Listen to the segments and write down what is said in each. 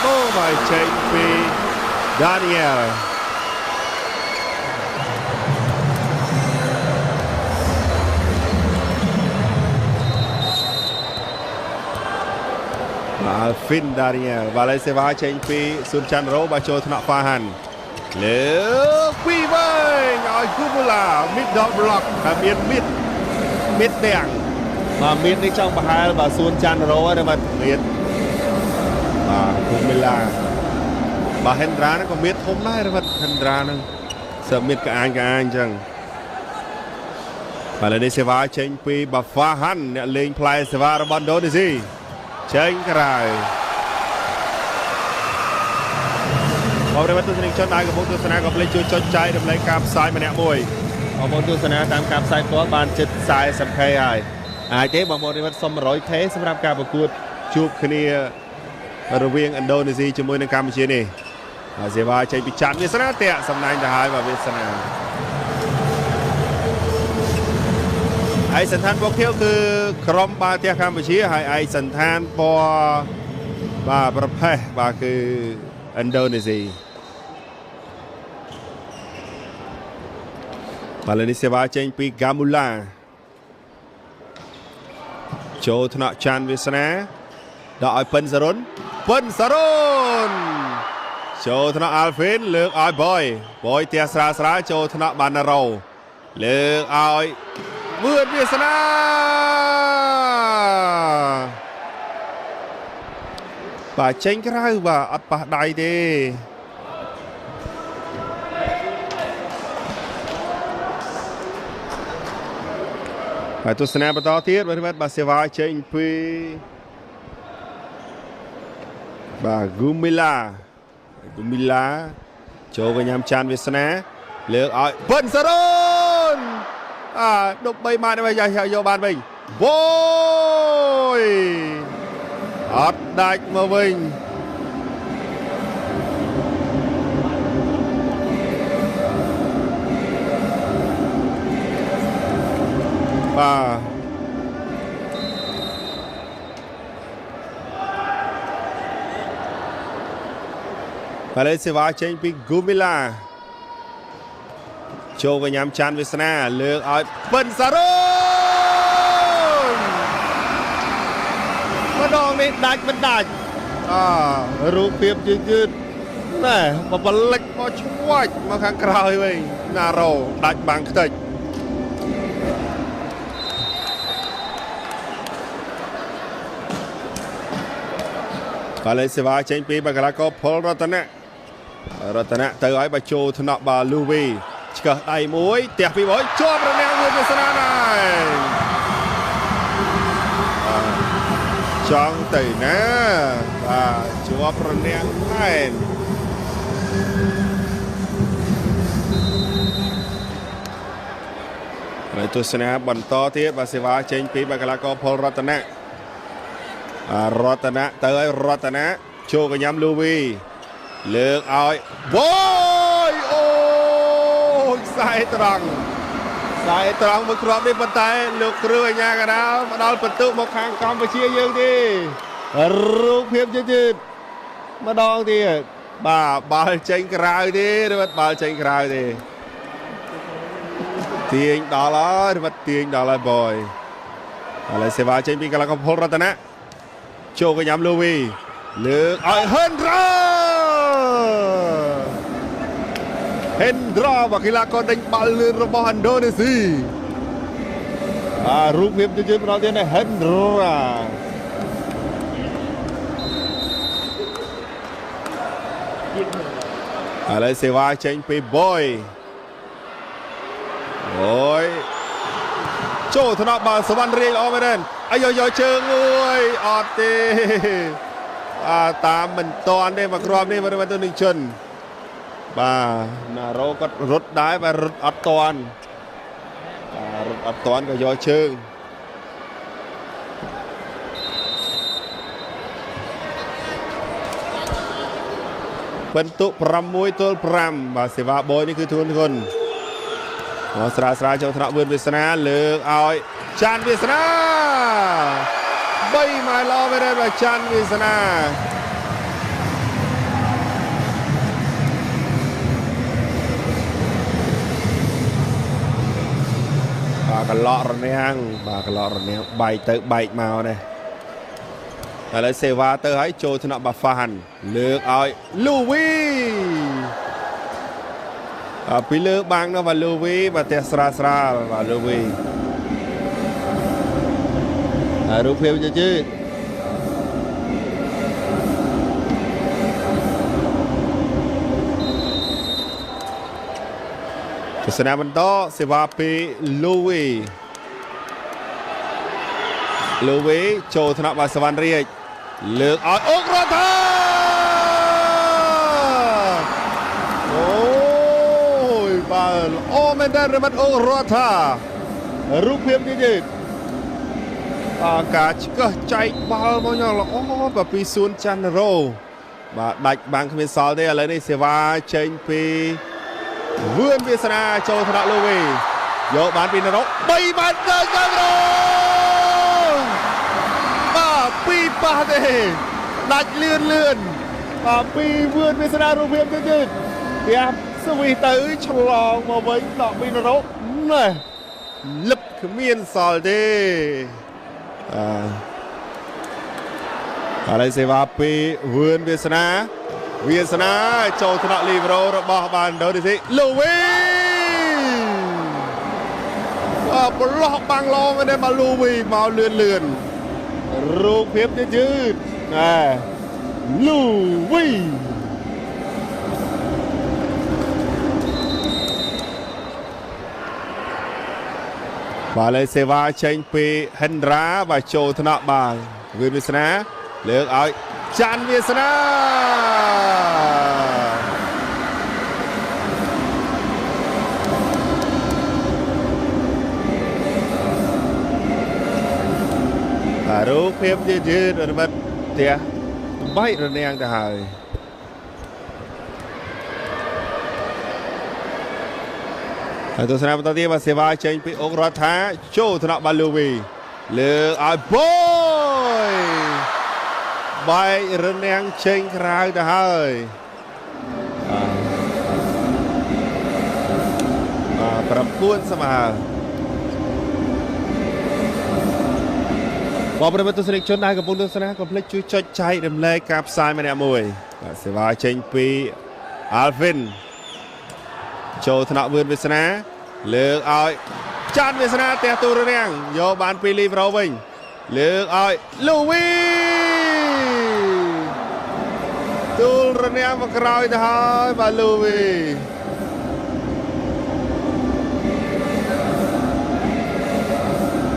បងបាទចេញពី Daniel បាទ Alvin Daniel បាទលេសេវ៉ាចេញពីស៊ុនច័ន្ទរ៉ូបាទចូលថ្នាក់ហ្វាហាន់លើកពីវិញឲ្យគូបូឡា middle block តែមាន mid mid ទាំងបាទ mid នេះចង់ប្រហែលបាទស៊ុនច័ន្ទរ៉ូហើយបាទ mid បាទគូបូឡាបាទហេនដ្រាហ្នឹងក៏មៀតធំដែរបាទហេនដ្រាហ្នឹងសើមៀតក្អាញក្អាញអញ្ចឹងបាទលេសេវ៉ាចេញពីបាហ្វាហាន់អ្នកលេងផ្លែសេវ៉ារបស់ឥណ្ឌូនេស៊ីចេញក្រៅបងប្អូនទស្សនិកជនដែលកំពុងទស្សនាក៏ភ្លេចជួយចុចចែករំលែកការផ្សាយម្នាក់មួយបងប្អូនទស្សនាតាមការផ្សាយផ្ទាល់បានជិត 40K ហើយអាចទេបងប្អូននេះសុំ 100K សម្រាប់ការប្រកួតជួបគ្នារវាងឥណ្ឌូនេស៊ីជាមួយនឹងកម្ពុជានេះបាទសេវាចេញពីច័ន្ទវាសនាតាក់សំណាញ់ទៅហើយបាទវាសនាឯសន្តានពណ៌ខៀវគឺក្រុមបាល់ទះកម្ពុជាហើយឯសន្តានពណ៌បាទប្រផេះបាទគឺឥណ្ឌូនេស៊ីបាទលើនេះសេវាចេញពីហ្គាមូឡាចូលថ្នាក់ច័ន្ទវាសនាដាក់ឲ្យពិនសរុនពិនសរុនចូលថ្នាក់អាល់ហ្វីនលើកឲ្យបយបយទះស្រាលស្រាលចូលថ្នាក់បានណារ៉ូលើកឲ្យវឿនវាសនាបាទចេញក្រៅបាទអត់ប៉ះដៃទេបាទទស្សនាបន្តទៀតបាទបាទសេវាចេញពីបាទហ្គូមីឡាហ្គូមីឡាចូលកញ្ញាំចាន់វាសនាលើកឲ្យពិនសរុនអាដប់3ម៉ាត់វិញយកបានវិញវ៉យអត់ដាច់មកវិញបាទបាឡេសេវ៉ាចេញពីហ្គូមីឡាចូលកញ្ញាំចាន់វាសនាលើកឲ្យពិនសារ៉ូនម្ដងនេះដាច់មិនដាច់អារូបភាពយឺតយឺតណែបបលិចមកឆ្វាច់មកខាងក្រោយវិញណារ៉ូដាច់បាំងខ្ទេចបាឡេសេវ៉ាចេញពីបាកាឡាកោផលរតនៈរតនៈទៅឲ្យបើចូលថ្នាក់បាលូវីឆ្កឹះដៃមួយផ្ទះពីមួយជាប់រនាំងមួយវាសនាដែរចង់ទៅណាបាទជាប់រនាំងណែនហើយទស្សនាបន្តទៀតបាទសេវាចេញពីបាកាឡាកោផលរតនៈរតនៈទៅឲ្យរតនៈចូលកញ្ញាំលូវីលើកឲ្យវ៉យអូយខ្សែត្រង់ខ្សែត្រង់មួយគ្រាប់នេះប៉ុន្តែលោកគ្រូអាញាកដាលផ្ដល់បន្ទុកមកខាងកម្ពុជាយើងទេរូបភាពយឺតម្ដងទៀតបាទបាល់ចេញក្រៅទេបាទបាល់ចេញក្រៅទេទាញដល់ហើយបាទទាញដល់ហើយបយឥឡូវសេវាចេញពីកីឡាករផលរតនៈចូលកញ្ញាំលូវីលើកឲ្យហិនដ្រាហិនដ្រាបាកីឡាករដេញបាល់លឿនរបស់ឥណ្ឌូនេស៊ីបាទរូបភាពជឿៗម្ដងទៀតនេះហិនដ្រាឥឡូវសេវាចេញពីបយអូយចូលថ្នាក់បាល់សវណ្ណរាយល្អមែនទេអាយយកជើងមួយអត់ទេអាតាមមិនតាន់ទេមកគ្រាប់នេះមកទៅនឹងជនបាទណារ៉ូគាត់រត់ដែរបាទរត់អត់តាន់បាទរត់អត់តាន់ក៏យកជើងបន្ទុក6-5បាទសេវាបយនេះគឺធ្ងន់ធ្ងរមកស្រាលស្រាលចូលថ្នាក់វឿនវាសនាលើកឲ្យច័ន្ទវាសនា3ម៉ែលល្អមែនទេបាទច័ន្ទវាសនា បាទកឡក់រនាំងបាទកឡក់រនាំងបែកទៅបែកមកនេះឥឡូវសេវ៉ាទៅហើយចូលថ្នាក់បាហ្វានលើកឲ្យលូវីពីលើបាំងនោះបាទលូវីបាទផ្ទះស្រាលស្រាលបាទលូវីរូបភាពយឺតទស្សនាបន្តសេវាពីលូវីលូវីចូលថ្នាក់បាទសវណ្ណរាជលើកឲ្យអុករថាអូយបាទល្អមែនតើរមិតអុករថារូបភាពយឺតការឆ្កឹះចែកបាល់មកយ៉ាងល្អបាទពីសួនច័ន្ទរោបាទដាច់បាំងគ្មានសល់ទេឥឡូវនេះសេវាចេញពីវឿនវាសនាចូលថ្នាក់លូវីយកបានពីនរក3ម៉ែត្រទៅចន្ទរោបាទពីរប៉ះទេដាច់លឿនលឿនបាទពីវឿនវាសនារូបភាពទៀតទៀតផ្ទះស្វីទៅឆ្លងមកវិញដកពីនរកណែលឹបគ្មានសល់ទេឥឡូវសេវាពីវឿនវាសនាវាសនាចូលថ្នាក់លីប្រូរបស់បានឥណ្ឌូនេស៊ីលូវីប្រឡោះបាំងឡងនេះមកលូវីមកលឿនលឿនរូបភាពយឺតណែលូវីបាទឥឡូវសេវាចេញពីហិនរ៉ាបាទចូលថ្នាក់បាទវឿនវាសនាលើកឲ្យច័ន្ទវាសនាបាទរូបភាពយឺតៗរមិតផ្ទះបែករនាំងទៅហើយហើយទស្សនាបន្តទៀតបាទសេវាចេញពីអុករដ្ឋាចូលថ្នាក់បាលូវីលើកឲ្យបយបែករនាំងចេញក្រៅទៅហើយបាទ9ស្មើបងប្រិយមិត្តទស្សនិកជនដែលកំពុងទស្សនាកុំភ្លេចជួយចុចចែករំលែកការផ្សាយម្នាក់មួយបាទសេវាចេញពី Alvin ចូលថ្នាក់វឿនវាសនាលើកឲ្យច័ន្ទវាសនាផ្ទះទូររាំងយកបានពីលីប្រូវិញលើកឲ្យលូវីទូលរនាំងមកក្រោយទៅហើយបាទលូវី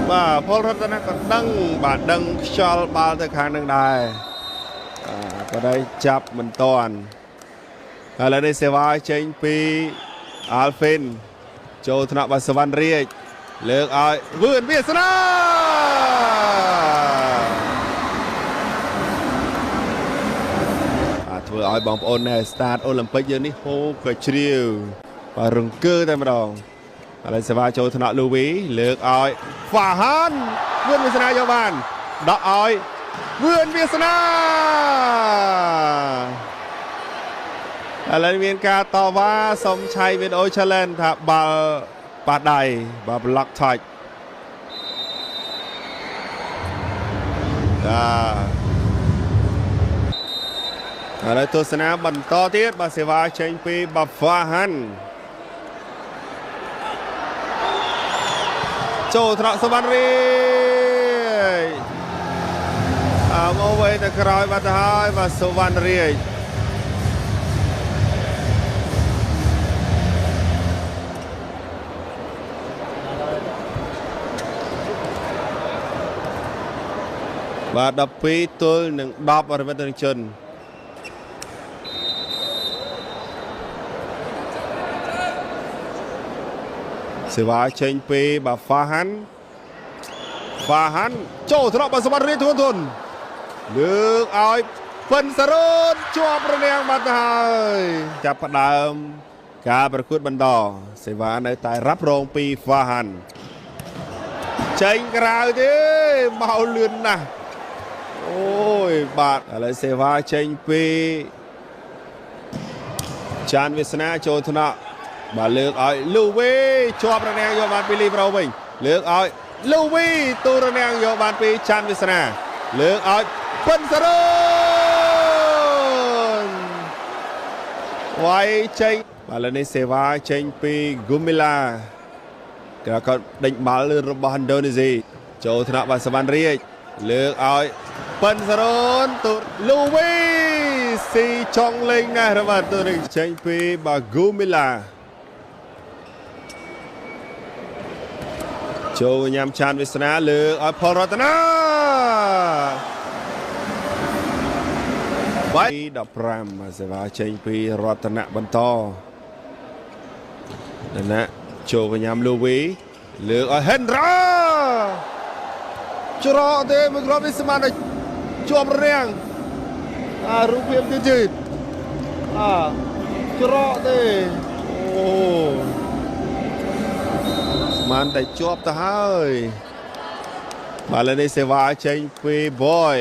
បាទពលរតនៈក៏ដឹងបាទដឹងខ្យល់បាល់ទៅខាងនឹងដែរក៏ได้ចាប់មិនតាន់ឥឡូវនេះសេវាចេញពី Alvin ចូលថ្នាក់បាទសវណ្ណរាជលើកឲ្យវឿនវាសនាបាទធ្វើឲ្យបងប្អូននៅស្តាតអូឡ িম্প ិកយើងនេះហូក៏ជ្រាវបាទរង្គើតែម្ដងឥឡូវសេវាចូលថ្នាក់លូវីលើកឲ្យហ្វាហានវឿនវាសនាយកបានដកឲ្យវឿនវាសនាឥឡូវមានការតវ៉ាសុំឆៃវីដេអូ challenge ថាបាល់ប៉ះដៃបាទ block touch បាទឥឡូវទស្សនាបន្តទៀតបាទសេវាចេញពីបាហ្វាហានចូលថ្នាក់សវណ្ណរាជអើមកវិញទៅក្រោយបាត់ទៅហើយបាទសវណ្ណរាជបាទ12ទល់នឹង10អរិមិត្តជនសេវាចេញពីបាទហ្វាហានហ្វាហានចូលត្រប់បាទសវណ្ណរាជធនលើកឲ្យពិនសរុនជាប់រនាំងបាត់ទៅហើយចាប់ផ្ដើមការប្រកួតបន្តសេវានៅតែរ៉ាប់រងពីហ្វាហានចេញក្រៅទេមកលឿនណាស់អូយបាទឥឡូវសេវាចេញពីចានវាសនាចូលថ្នាក់បាទលើកឲ្យលូវីជាប់រនាំងយកបានពីលីប្រូវិញ លើកឲ្យលូវីទូរនាងយកបានពីច័ន្ទវាសនាលើកឲ្យពិនសរុនវាយចេញបាទឥឡូវនេះសេវាចេញពីហ្គូមីឡាគេក៏ដេញបាល់របស់ឥណ្ឌូនេស៊ីចូលថ្នាក់បាទសវណ្ណរាជលើកឲ្យពិនសរុនទូលូវីស៊ីចុងលេងណាស់របស់ទូនេះចេញពីបាទហ្គូមីឡាចូលញ៉ាំចានវាសនាលើកឲ្យផលរតនា3-15សេវាចេញពីរតនៈបន្តណាចូលញ៉ាំលូវីលើកឲ្យហិនរ៉ាច្រកទេមួយគ្រាប់នេះស្មានតែជាប់រាំងអារូបភាពទៀតអាច្រកទេអូស្មានតែជាប់ទៅហើយបាទឥឡូវនេះសេវាចេញពី boy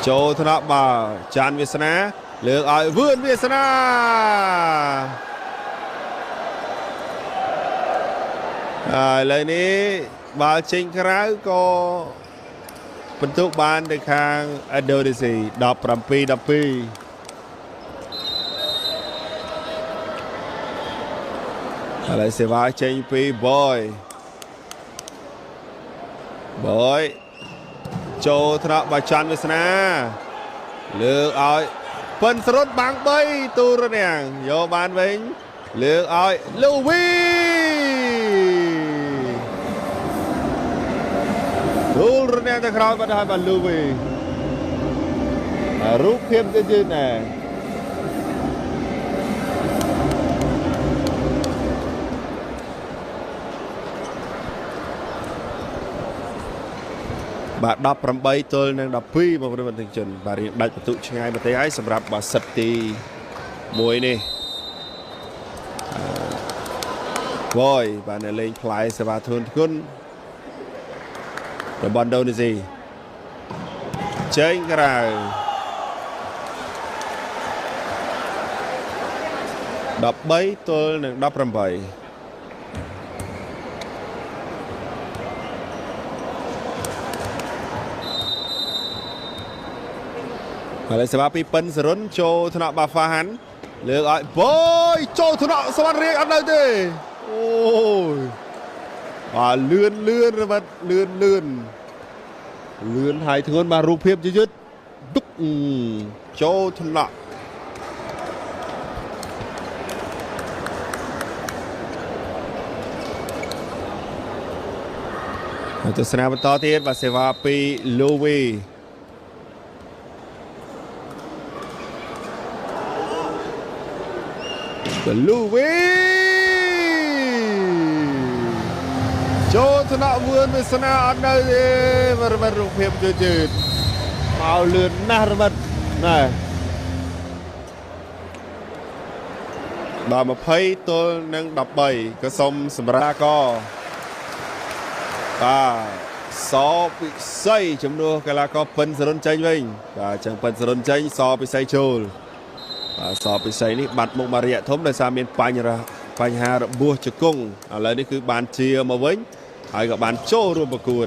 ចូលថ្នាក់បាទចានវាសនាលើកឲ្យវឿនវាសនាឥឡូវនេះបាល់ចេញក្រៅក៏បន្ទុកបានទៅខាងឥណ្ឌូនេស៊ី17-12ឥឡូវសេវាចេញពី boy boy ចូលថ្នាក់បាច័ន្ទវាសនាលើកឲ្យពិនសរុតបាំង3ទូរនាងយកបានវិញលើកឲ្យលូវីទូរនាងទៅក្រោយបាត់ហើយបាទលូវីរូបភាពទៀតយឺតណែបាទ18ទល់នឹង12បងប្អូនបណ្ឌិតជនបាទរៀងដាច់បន្ទុកឆ្ងាយមកទេហើយសម្រាប់បាទសិតទី1នេះបយបាទនៅលេងផ្លែសេវាធនធ្ងន់របស់ឥណ្ឌូនេស៊ីចេញក្រៅ13ទល់នឹង18ឥឡូវសេវាពីពិនសរុនចូលថ្នាក់បាហ្វាហាន់លើកឲ្យបយចូលថ្នាក់សវណ្ណរាជអត់នៅទេអូយបាទលឿនលឿនបាទលឿនលឿនលឿនហើយធ្ងន់បាទរូបភាពយឺតឌុកចូលថ្នាក់ហើយទស្សនាបន្តទៀតបាទសេវាពីលូវីលូវីចូលថ្នាក់វឿនវាសនាអត់នៅទេបាទរូបភាពយឺតមកលឿនណាស់បាទណែដល់20ទល់នឹង13ក៏សុំសម្រាប់កបាទសពិសីជំនួសកីឡាករពិនសរុនចេញវិញបាទអញ្ចឹងពិនសរុនចេញសពិសីចូលបាទសពិសីនេះបាត់មុខមករយៈធំដោយសារមានបញ្ហារបួសជង្គង់ឥឡូវនេះគឺបានជាមកវិញហើយក៏បានចូលរួមប្រកួត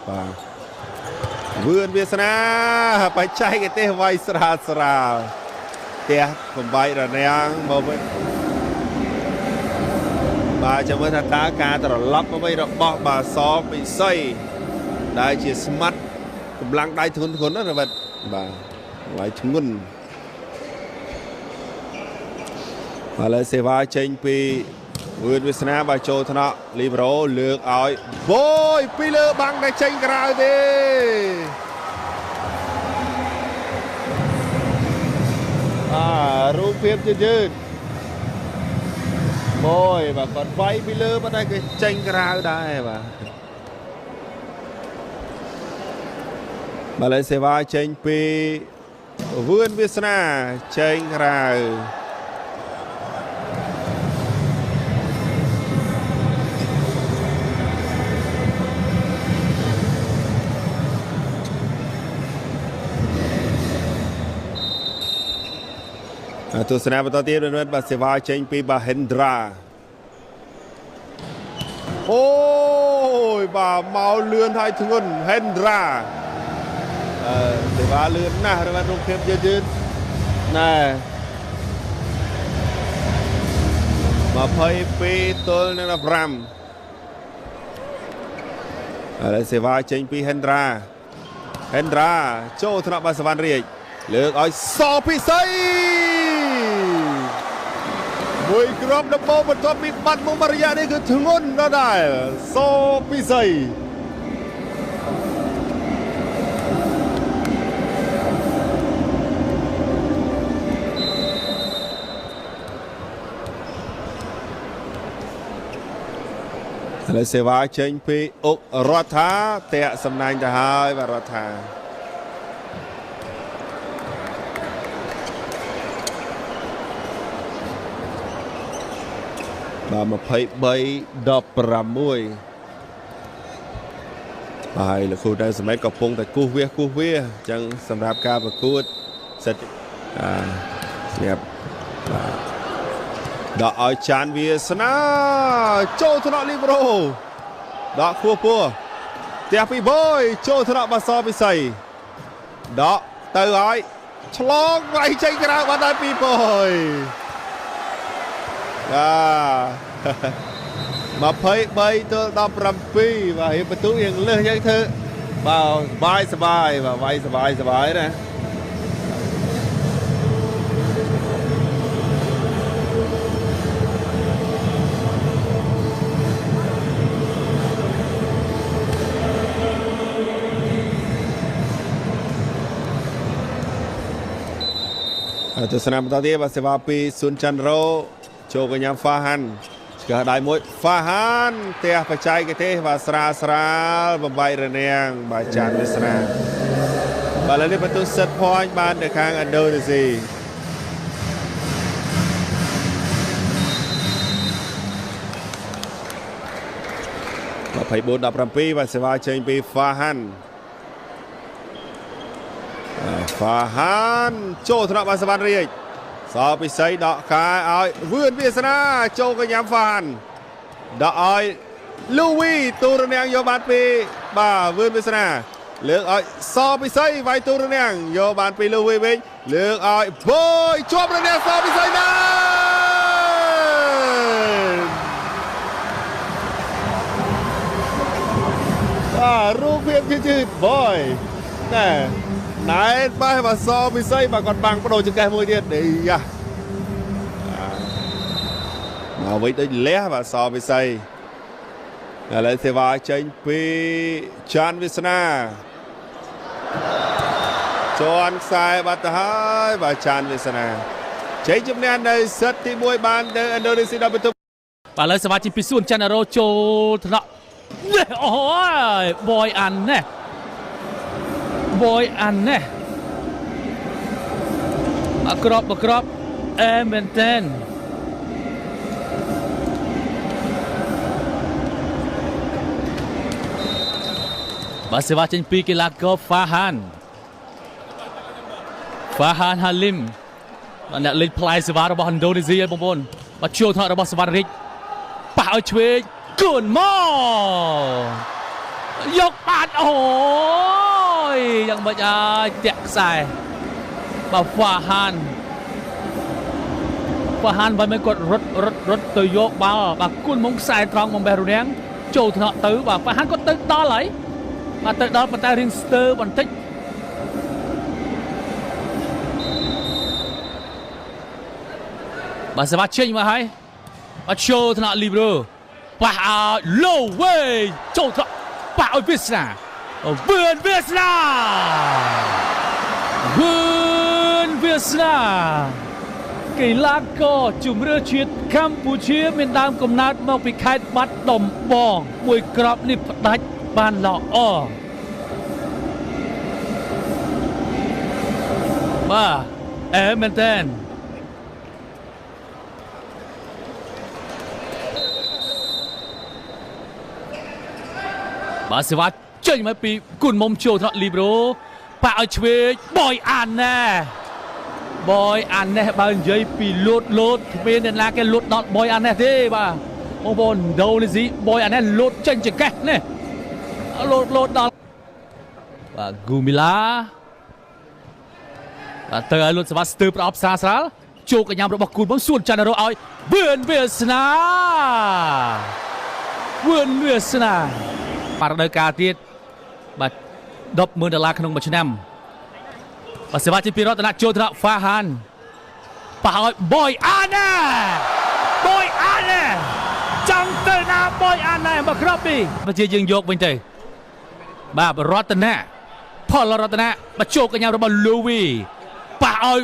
បាទវឿនវាសនាបច្ចេកទេសវាយស្រាលស្រាលផ្ទះបំបែករនាំងមកវិញបាទចាំមើលថាតើការត្រឡប់មកវិញរបស់បាទសពិសីដែលជាស្មាត់កម្លាំងដៃធ្ងន់ធ្ងរណាបាទបាទដៃធ្ងន់ឥឡូវសេវាចេញពីវឿនវាសនាបាទចូលថ្នាក់លីប្រូលើកឲ្យបយពីលើបាំងតែចេញក្រៅទេអារូបភាពយឺតបយបាទគាត់វាយពីលើប៉ុន្តែគេចេញក្រៅដែរបាទបាទឥឡូវសេវាចេញពីវឿនវាសនាចេញក្រៅទស្សនាបន្តទៀតបាទសេវាចេញពីបាហិនដ្រា អូយបាទមកលឿនហើយធ្ងន់ហេនដ្រាអឺសេវាលឿនណាស់របស់រូបភាពយឺតយឺតណែ22ទល់នឹង15ឥឡូវសេវាចេញពីហេនដ្រាហេនដ្រាចូលថ្នាក់បាសវណ្ណរាជលើកឲ្យសពិសីមួយគ្រាប់ដំបូងបន្ទាប់ពីបាត់មុខមករយៈនេះគឺធ្ងន់ដដែលសពិសីឥឡូវសេវាចេញពីអុករដ្ឋាតាក់សំណាញ់ទៅហើយបាទរដ្ឋាបាទ23 16បាទលោកគ្រូដែលសម្រាប់កំពុងតែគូសវាសគូសវាអញ្ចឹងសម្រាប់ការប្រកួតសិតអាស្រាប់បាទដកឲ្យចានវាសនាចូលថ្នាក់លីប្រូដកខួរពោះផ្ទះពីបយចូលថ្នាក់បាសពិសីដកទៅឲ្យឆ្លងវាយចេញក្រៅបាត់ដល់ពីបយបាទ23ទល់17បាទរៀបបន្ទុកយើងលើសយើងធ្វើបាទសបាយសបាយបាទវាយសបាយសបាយណាទស្សនាបន្តទៀតបាទសេវាពីស៊ុនចន្ទរ៉ូចូលកញ្ញាហ្វាហាន់ឆ្កឹះដៃមួយហ្វាហានផ្ទះបច្ចេកទេសបាទស្រាលស្រាលបំបីរនាំងបាទចានវាសនាបាទឥឡូវនេះបន្ទុក set point បាននៅខាងឥណ្ឌូនេស៊ី24 17បាទសេវាចេញពីហ្វាហាន់ហ្វាហានចូលថ្នាក់បាទសវណ្ណរាជសពិសីដកកាយឲ្យវឿនវាសនាចូលកញ្ញាហ្វាហានដកឲ្យលូវីទូរនាងយកបានពីបាទវឿនវាសនាលើកឲ្យសពិសីវាយទូរនាងយកបានពីលូវីវិញលើកឲ្យបយជាប់រនាងសពិសីណាបាទរូបភាពយឺតៗបយណែណែបែបសពិសីបាទគាត់បាំងបដូរចង្កេះមួយទៀតនេះយ៉ាមកវិញដូចលះបាទសពិសីឥឡូវសេវាចេញពីចានវាសនាជន់ខ្សែបាត់ទៅហើយបាទចានវាសនាជ័យជំនះនៅសិតទី1បានទៅឥណ្ឌូនេស៊ីដល់បន្ទុកបាទឥឡូវសេវាចេញពីសួនចន្ទរ៉ូចូលថ្នាក់នេះអូយបយអានណេះបយអានណេះអក្របក្របអែមែនតែនបាទសេវាចេញពីកីឡាករហ្វាហានហ្វាហានហាលីមបាទអ្នកលេងផ្លែសេវារបស់ឥណ្ឌូនេស៊ីហើយបងប្អូនបាទចូលថ្នាក់របស់សវណ្ណរាជប៉ះឲ្យឆ្វេងគួនមកយកបានអូយយ៉ាងម៉េចហើយតាក់ខ្សែបាទហ្វាហានហ្វាហានបើមិនគាត់រត់រត់រត់ទៅយកបាល់បាទគួនមកខ្សែត្រង់បំបេះរនាំងចូលថ្នាក់ទៅបាទហ្វាហានគាត់ទៅដល់ហើយបាទទៅដល់ប៉ុន្តែរៀងស្ទើបន្តិចបាទសេវាចេញមកហើយបាទចូលថ្នាក់លីប្រូប៉ះឲ្យឡូវេចូលថ្នាក់ប៉ះឲ្យវាសនាវឿនវាសនាវឿនវាសនាកីឡាករជំរឿជាតិកម្ពុជាមានដើមកំណើតមកពីខេត្តបាត់ដំបងមួយក្របនេះផ្ដាច់បានល្អបាទអែមែនតើបាទសេវាចេញមកពីគុណមុំចូលថ្នាក់លីប្រូប៉ាឲ្យឆ្វេងបយអានណែបយអានណែបើនិយាយពីលូតលូតគ្មានអ្នកណាគេលូតដល់បយអានណែទេបាទ បងប្អូនឥណ្ឌូនេស៊ីបយអានេះលោតចេញចង្កេះនេះលោតលោតដល់បាទហ្គូមីឡាបាទទៅឲ្យលុតសវ៉ាស្ទើប្រអប់ស្រាលស្រាលចូលកញ្ញាំរបស់គូនបងសួនចាន់រ៉ូឲ្យវឿនវាសនាវឿនវាសនាបាទរដូវកាលទៀតបាទ100000ដុល្លារក្នុងមួយឆ្នាំបាទសេវាជាពីរតនៈចូលថ្នាក់ហ្វាហានប៉ះឲ្យបយអាណែបយអាណែចង់ទៅណាបយអាណែមកគ្រាប់ពីជាយើងយកវិញទៅបាទរតនៈផលរតនៈបញ្ចូលកញ្ញារបស់លូវីប៉ះឲ្យ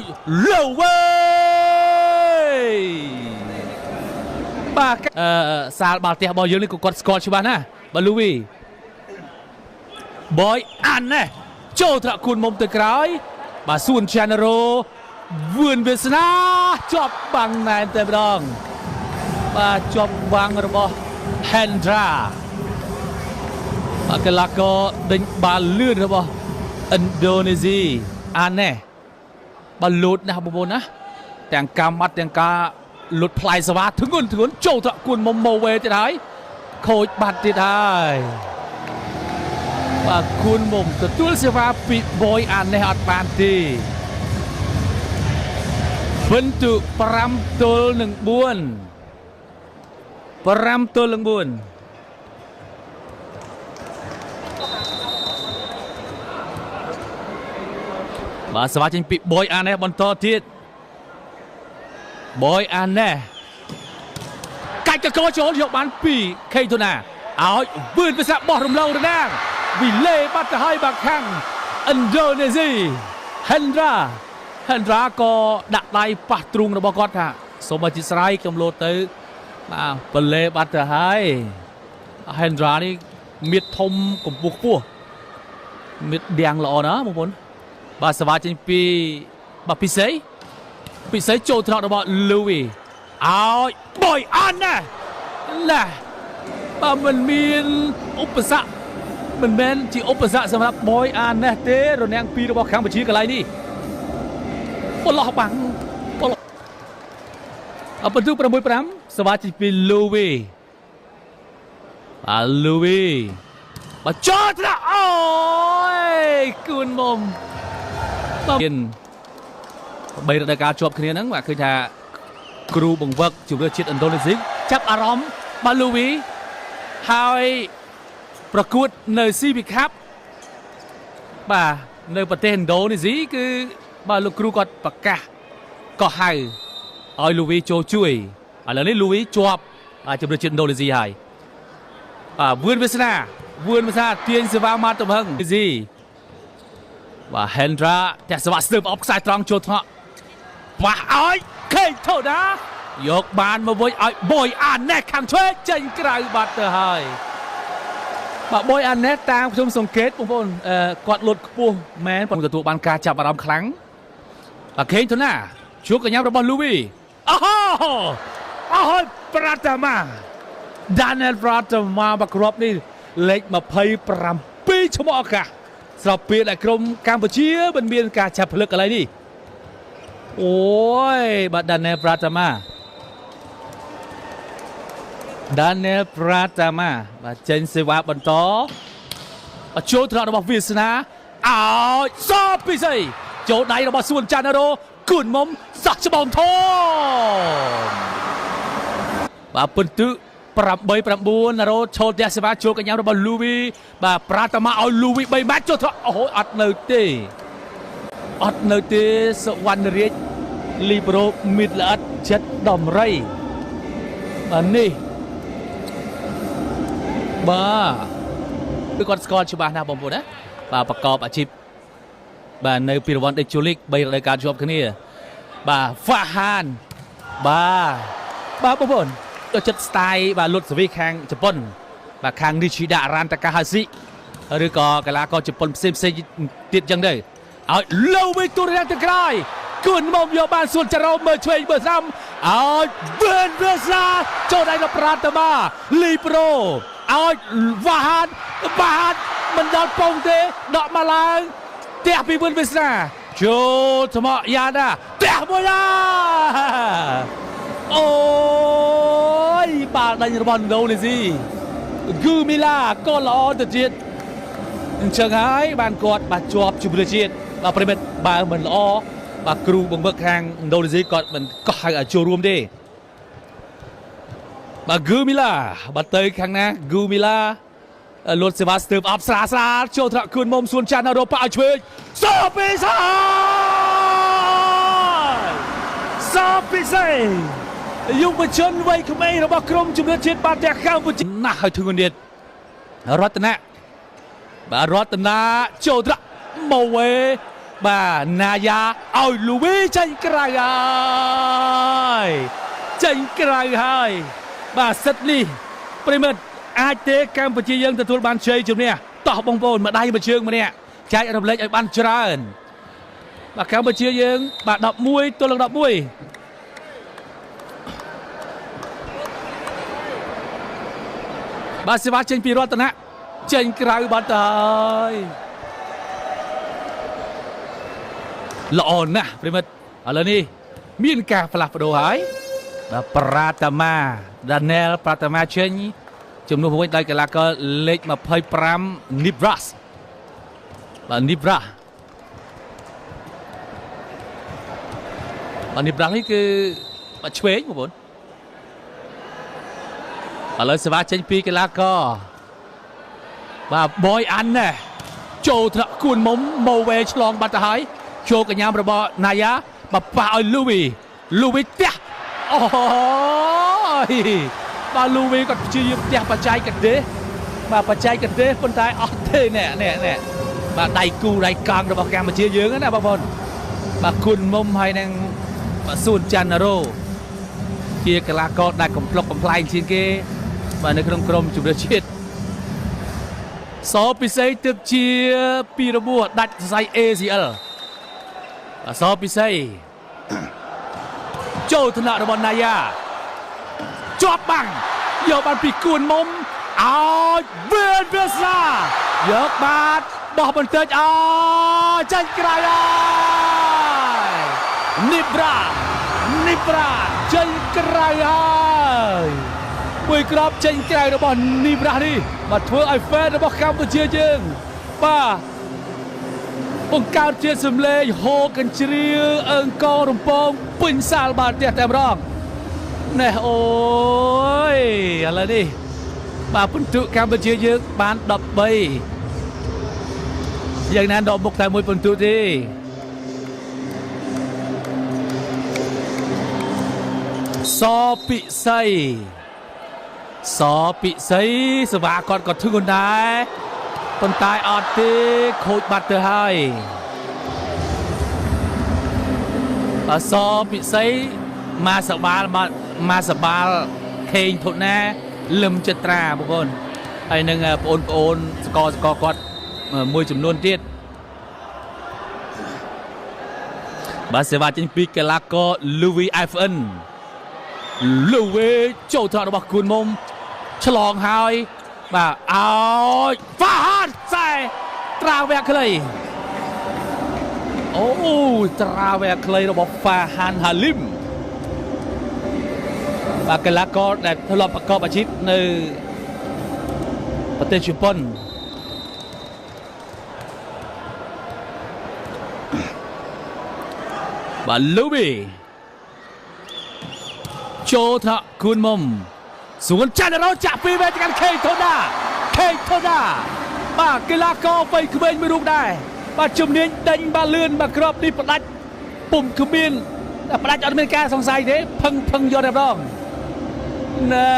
លូវីបាទសាលបាល់ទះរបស់យើងនេះក៏គាត់ស្គាល់ច្បាស់ណាស់បាទលូវីបយអានណែចូលត្រាក់គូនមុំទៅក្រោយបាទសួនចានរ៉ូវឿនវាសនាជាប់បាំងណែនតែម្ដងបាទជាប់បាំងរបស់ Hendra បាទកីឡាករដេញបាល់លឿនរបស់ឥណ្ឌូនេស៊ីអានណែបាទលូតណាស់បងប្អូនណាទាំងការម៉ាត់ទាំងការលុតផ្លែសវ៉ាធ្ងន់ធ្ងន់ចូលត្រកួនមុំម៉ូវេទៀតហើយខូចបាត់ទៀតហើយបាទគួនមុំទទួលសេវាពីបយអានេះអត់បានទេពិន្ទុ5ទល់នឹង4 5ទល់នឹង4បាទសេវាចេញពីបយអានេះបន្តទៀតបយអាណេះកាច់កកចូលយកបាន2ខេតូណាឲ្យវឿនវិសាបោះរំលងរណាងវិលេបាត់ទៅហើយបាខាំងឥណ្ឌូនេស៊ី Hendra Hendra ក៏ដាក់ដៃប៉ះទ្រូងរបស់គាត់ថាសូមអធិស្ឋានខ្ញុំលោតទៅបាទបលេបាត់ទៅហើយ Hendra នេះមៀតធំកម្ពស់ខ្ពស់មៀតដៀងល្អណាស់បងប្អូនបាទសវ៉ាចេញពីបាទពិសេសពិសេសចូលថ្នាក់របស់លូវីឲ្យបយអានណាណាបាទមិនមានឧបសគ្គមិនមែនជាឧបសគ្គសម្រាប់បយអាននេះទេរនាំងពីររបស់កម្ពុជាកន្លែងនេះបលោះបាំងបលោះអបន្ទុក6-5សវ៉ាជីពីលូវីបាទលូវីបាទចូលថ្នាក់អូយគូនមុំបាទបីរដូវកាលជាប់គ្នាហ្នឹងបាទឃើញថាគ្រូបង្វឹកជម្រើសជាតិឥណ្ឌូនេស៊ីចាប់អារម្មណ៍បាទលូវីហើយប្រកួតនៅ CB Cup បាទនៅប្រទេសឥណ្ឌូនេស៊ីគឺបាទលោកគ្រូគាត់ប្រកាសក៏ហៅឲ្យលូវីចូលជួយឥឡូវនេះលូវីជាប់ជម្រើសជាតិឥណ្ឌូនេស៊ីហើយបាទវឿនវាសនាវឿនវាសនាទាញសេវាមកទំហឹងស៊ីបាទ Hendra តែសេវាស្ទើបអបខ្សែត្រង់ចូលថ្នាក់ប៉ះឲ្យខេថូដាយកបានមកវិញឲ្យបយអាណេះខាងឆ្វេងចេញក្រៅបាត់ទៅហើយបាទបយអាណេះតាមខ្ញុំសង្កេតបងប្អូនគាត់លុតខ្ពស់មែនបងទទួលបានការចាប់អារម្មណ៍ខ្លាំងបាទខេងថូណាជួបកញ្ញារបស់លូវីអូហូអូហូប្រាតាម៉ា Daniel Pratama បាគ្រាប់នេះលេខ27ឈ្មោះឱកាសស្របពេលដែលក្រុមកម្ពុជាមិនមានការចាប់ផ្លឹកកន្លែងនេះអូយបាទ Daniel Pratama Daniel Pratama បាទចេញសេវាបន្តចូលត្រង់របស់វាសនាឲ្យសពិសីចូលដៃរបស់សួនចាន់រ៉ូគូនមុំសោះច្បងធំបាទពិន្ទុ8-9ណារ៉ូឈលផ្ទះសេវាចូលកញ្ញារបស់លូវីបាទប្រាតាម៉ាឲ្យលូវី3ម៉ែត្រចូលអូអត់នៅទេអត់នៅទេសវណ្ណរាជលីប្រូមីតល្អិតចិត្តដំរីបាទនេះបាទគឺគាត់ស្គាល់ច្បាស់ណាស់បងប្អូនណាបាទប្រកបអាជីពបាទនៅពីរង្វាន់ដេជូលីក3រដូវកាលជាប់គ្នាបាទហ្វាហានបាទបាទបងប្អូនចូលចិត្តស្ទាយបាទលុតសវីខាងជប៉ុនបាទខាងនីឈីដារ៉ាន់តាកាហាស៊ីឬក៏កីឡាករជប៉ុនផ្សេងផ្សេងទៀតចឹងទៅឲ្យលើវិញទូរយ៉ាងទៅក្រោយគួនមកយកបានសួនចរោមើលឆ្វេងមើលស្ដាំឲ្យវឿនវាសាចូលដៃដល់ប្រាតាម៉ាលីប្រូឲ្យវ៉ាហានវ៉ាហានមិនដល់ពងទេដកមកឡើងផ្ទះពីវឿនវាសនាចូលថ្មយ៉ាដាផ្ទះមួយណាអូយ បាល់ដេញរបស់ឥណ្ឌូនេស៊ីហ្គូមីឡាក៏ល្អទៅទៀតអញ្ចឹងហើយបានគាត់បាទជាប់ជម្រើសជាតិបាទប្រិមិត្តបើមិនល្អបាទគ្រូបង្វឹកខាងឥណ្ឌូនេស៊ីគាត់មិនកោះហៅឲ្យចូលរួមទេបាទហ្គូមីឡាបាទទៅខាងណាហ្គូមីឡាលុតសេវាស្ទើបអបស្រាស្រាលចូលថ្នាក់គួនមុំសួនច័ន្ទរ៉ូប៉ាឲ្យឆ្វេងសពីសាសពីសៃយុវជនវ័យក្មេងរបស់ក្រុមជម្រើសជាតិបាល់ទះកម្ពុជាណាស់ឲ្យធ្ងន់ទៀតរតនៈបាទរតនាចូលថ្នាក់មកវេបាទណាយ៉ាឲ្យលូវីចេញក្រៅហើយចេញក្រៅហើយបាទសិតនេះប្រិមិត្តអាចទេកម្ពុជាយើងទទួលបានជ័យជំនះតោះបងប្អូនម្ដាយមួយជើងម្នាក់ចែករំលែកឲ្យបានច្រើនបាទកម្ពុជាយើងបាទ11ទល់នឹង11បាទសេវាចេញពីរតនៈចេញក្រៅបាត់ទៅហើយល្អណាស់ប្រិមិត្តឥឡូវនេះមានការផ្លាស់ប្ដូរហើយបាទប្រាតាម៉ាដាណែលប្រាតាម៉ាចេញជំនួសវិញដោយកីឡាករលេខ25 Nibras បាទ Nibras បាទ Nibras នេះគឺបាទឆ្វេងបងប្អូនឥឡូវសេវាចេញពីកីឡាករបាទ Boy An ណែចូលថ្នាក់គួនមុំម៉ូវេឆ្លងបាត់ទៅហើយចូលកញ្ញាមរបស់ណាយ៉ាបាទប៉ះឲ្យលូវីលូវីផ្ទះអូយបាទលូវីគាត់ព្យាយាមផ្ទះបច្ចេកទេសបាទបច្ចេកទេសប៉ុន្តែអត់ទេណែណែណែបាទដៃគូដៃកង់របស់កម្ពុជាយើងណាបងប្អូនបាទគុណមុំហើយនឹងបាទសួនច័ន្ទរ៉ូជាកីឡាករដែលកំប្លុកកំប្លែងជាងគេបាទនៅក្នុងក្រុមជម្រើសជាតិសពិសីទើបជាពីរបួសដាច់សរសៃ ACL បាទសពិសីចូលថ្នាក់របស់ណាយ៉ាជាប់បាំងយកបានពីគួនមុំឲ្យវៀនវាសនាយកបាទបោះបន្តិចអចេញក្រៅហើយនីប្រានីប្រាចេញក្រៅហើយមួយគ្រាប់ចេញក្រៅរបស់នីប្រានេះបាទធ្វើឲ្យហ្វេនរបស់កម្ពុជាយើងបាទបង្កើតជាសម្លេងហូកញ្ជ្រៀវអង្កររំពងពេញសាលបាល់ទះតែម្ដងណែអូយឥឡូវនេះបាទពិន្ទុកម្ពុជាយើងបាន13យ៉ាងណាដកមុខតែមួយពិន្ទុទេសពិសីសពិសីសវ៉ាគាត់ក៏ធ្ងន់ដែរប៉ុន្តែអត់ទេខូចបាត់ទៅហើយបាទសពិសីមកសបាលមកសបាលខេងធុណាលឹមចិត្រាបងប្អូនហើយនឹងបងប្អូនសកសកគាត់មួយចំនួនទៀតបាទសេវាចេញពីកីឡាករ Louis FN លូវីចូលថ្នាក់របស់គួនមុំឆ្លងហើយបាទឲ្យហ្វាហានខ្សែត្រាវៈខ្លីអូត្រាវៈខ្លីរបស់ហ្វាហានហាលីមបាទកីឡាករដែលធ្លាប់ប្រកបអាជីពនៅប្រទេសជប៉ុនបាទលូវីចូលថ្នាក់គួនមុំសួនច័ន្ទរោចាក់ពីវេទកាន់ខេថូដាខេថូដាបាទកីឡាករវ័យក្មេងមួយរូបដែរបាទជំនាញដេញបាទលឿនបាទគ្រាប់នេះផ្ដាច់ពុំគ្មានផ្ដាច់អត់មានការសង្ស័យទេផឹងផឹងយកតែម្ដងណែ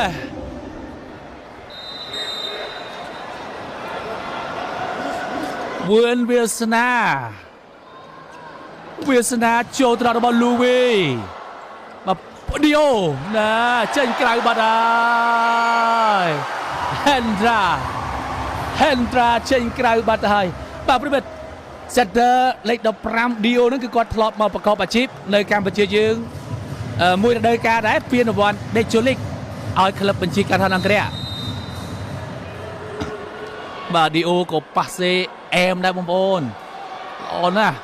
វឿនវាសនាវាសនាចូលត្រង់របស់លូវីបាទឌីអូណាចេញក្រៅបាត់ហើយហេនត្រាហេនត្រាចេញក្រៅបាត់ទៅហើយបាទប្រិមិត្ត setter លេខ15ឌីអូនឹងគឺគាត់ធ្លាប់មកប្រកបអាជីពនៅកម្ពុជាយើងមួយរដូវកាលដែរពានរង្វាន់ Decho League ឲ្យក្លឹបបញ្ជីការដ្ឋានអង្គរៈបាទឌីអូក៏ប៉ាសេអែមដែរបងប្អូនល្អណាស់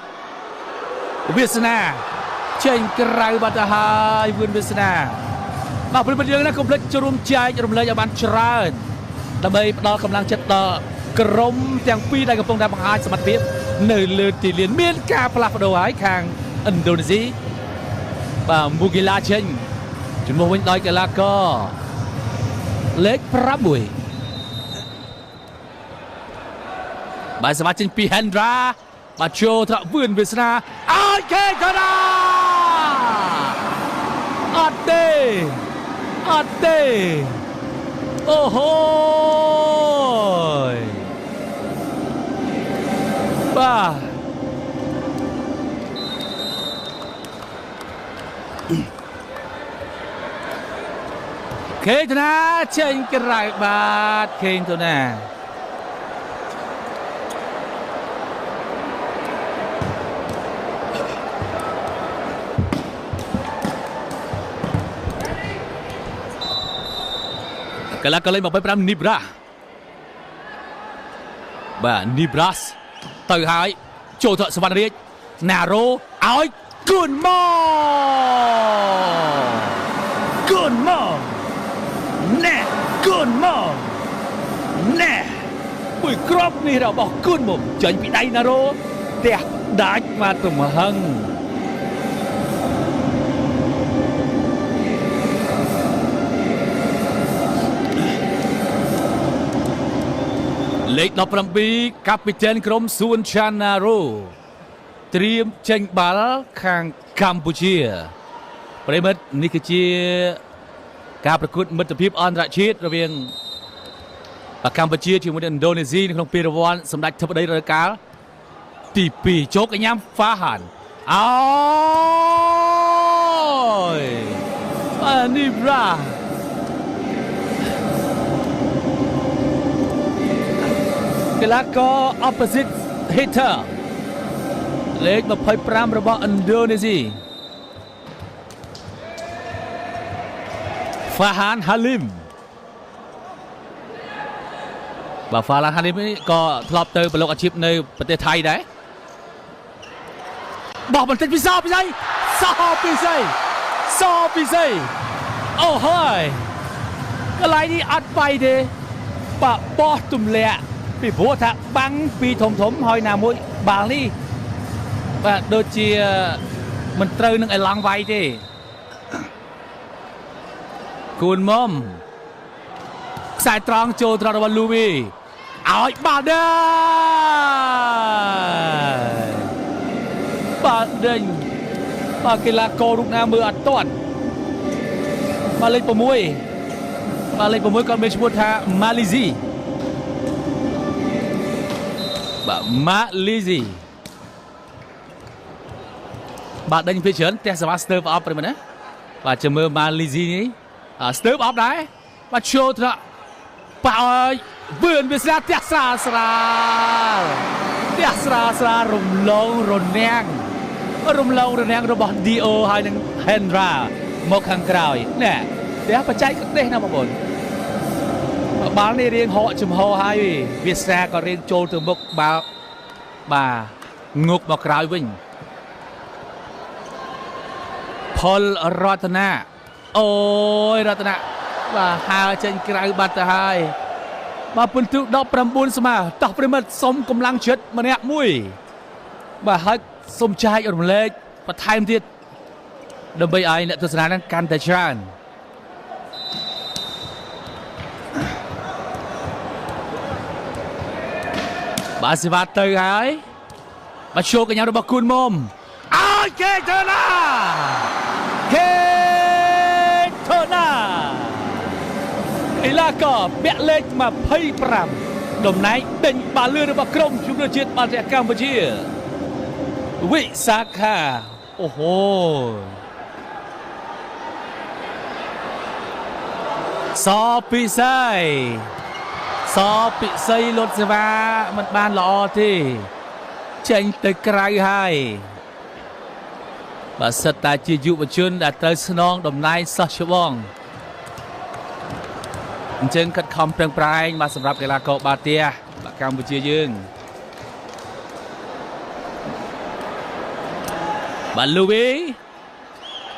វាសនាចេញក្រៅបាត់ទៅហើយវឿនវាសនា បាទប្រិយមិត្តយើងណាកុំភ្លេចចូលរួមចែករំលែកឲ្យបានច្រើនដើម្បីផ្ដល់កម្លាំងចិត្តដល់ក្រុមទាំងពីរដែលកំពុងតែបង្ហាញសមត្ថភាពនៅលើទីលានមានការផ្លាស់ប្ដូរហើយខាងឥណ្ឌូនេស៊ីបាទមូគីឡាចេញជំនួសវិញដោយកីឡាករលេខ6បាទសមាជិកពី Hendra បាទចូលត្រវឿនវាសនាឲ្យគេទៅណាអត់ទេអត់ទេអូហូយបាទខេងទៅណាចេញក្រៅបាទខេងទៅណាកីឡាករលេខ25នីប្រាបាទនីប្រាសទៅហើយចូលទៅសវណ្ណរាជណារ៉ូឲ្យគួនមកគួនមកណែគួនមកណែមួយគ្រាប់នេះរបស់គួនមកចេញពីដៃណារ៉ូផ្ទះដាច់មកទំហឹងលេខ17កាពីតែនក្រុមសួនឆាណារ៉ូត្រៀមចេញបាល់ខាងកម្ពុជាប្រិយមិត្តនេះគឺជាការប្រកួតមិត្តភាពអន្តរជាតិរវាងកម្ពុជាជាមួយនឹងឥណ្ឌូនេស៊ីនៅក្នុងពានរង្វាន់សម្ដេចធិបតីរដូវកាលទី2ជោគកញ្ញាហ្វាហានអូយបាទនីប្រាកីឡាករ opposite hitter លេខ25របស់ឥណ្ឌូនេស៊ីហ្វាហានហាលីមបាទហ្វាហានហាលីមនេះក៏ធ្លាប់ទៅប្រឡូកអាជីពនៅប្រទេសថៃដែរបោះបន្តិចពីសពិសីសពិសីសពិសីអូហើយកន្លែងនេះអត់បាយទេបាទបោះទម្លាក់ពីព្រោះថាបាំងពីធំធំហើយណាមួយបាល់នេះបាទដូចជាមិនត្រូវនឹងអេឡង់វាយទេគួនមុំខ្សែត្រង់ចូលត្រង់របស់លូវីឲ្យបាល់ដែរបាល់ដេញបាទកីឡាកររូបណាមើលអត់ទាន់បាទលេខ6បាទលេខ6គាត់មានឈ្មោះថាម៉ាឡេស៊ីបាទម៉ាឡេស៊ីបាទដេញពីច្រើនផ្ទះសវ៉ាស្ទើបអប់ប្រិមណាបាទចាំមើលម៉ាឡេស៊ីនេះស្ទើបអប់ដែរបាទចូលត្រក់ប៉ឲ្យវឿនវាស្រាផ្ទះស្រាស្រាលផ្ទះស្រាស្រាលរំលងរនាំងរំលងរនាំងរបស់ Dio ហើយនឹង Hendra មកខាងក្រោយណែផ្ទះបច្ចេកទេសណាបងប្អូនបាល់នេះរៀងហកចំហហើយវាស្រាក៏រៀងចូលទៅមុខបាល់បាទងុកមកក្រោយវិញផលរតនាអូយរតនាបាទហើចេញក្រៅបាត់ទៅហើយបាទពិន្ទុ19ស្មើតោះប្រិមិត្តសុំកម្លាំងចិត្តម្នាក់មួយបាទហើយសុំចែករំលែកបន្ថែមទៀតដើម្បីឲ្យអ្នកទស្សនានឹងកាន់តែច្រើនបាទសេវាទៅហើយបាទជោគកញ្ញារបស់គួនមុំឲ្យគេទៅណាគេទៅណាកីឡាករពាក់លេខ25តំណែងដេញបាល់លឿនរបស់ក្រុមជម្រើសជាតិបាល់ទាត់កម្ពុជាវិសាខាអូហូសពិសីសពិសីលុតសេវាមិនបានល្អទេចេញទៅក្រៅហើយបាទសិតតែជាយុវជនដែលត្រូវស្នងតំណែងសោះច្បងអញ្ចឹងខិតខំប្រឹងប្រែងបាទសម្រាប់កីឡាករបាល់ទះបាទកម្ពុជាយើងបាទលូវី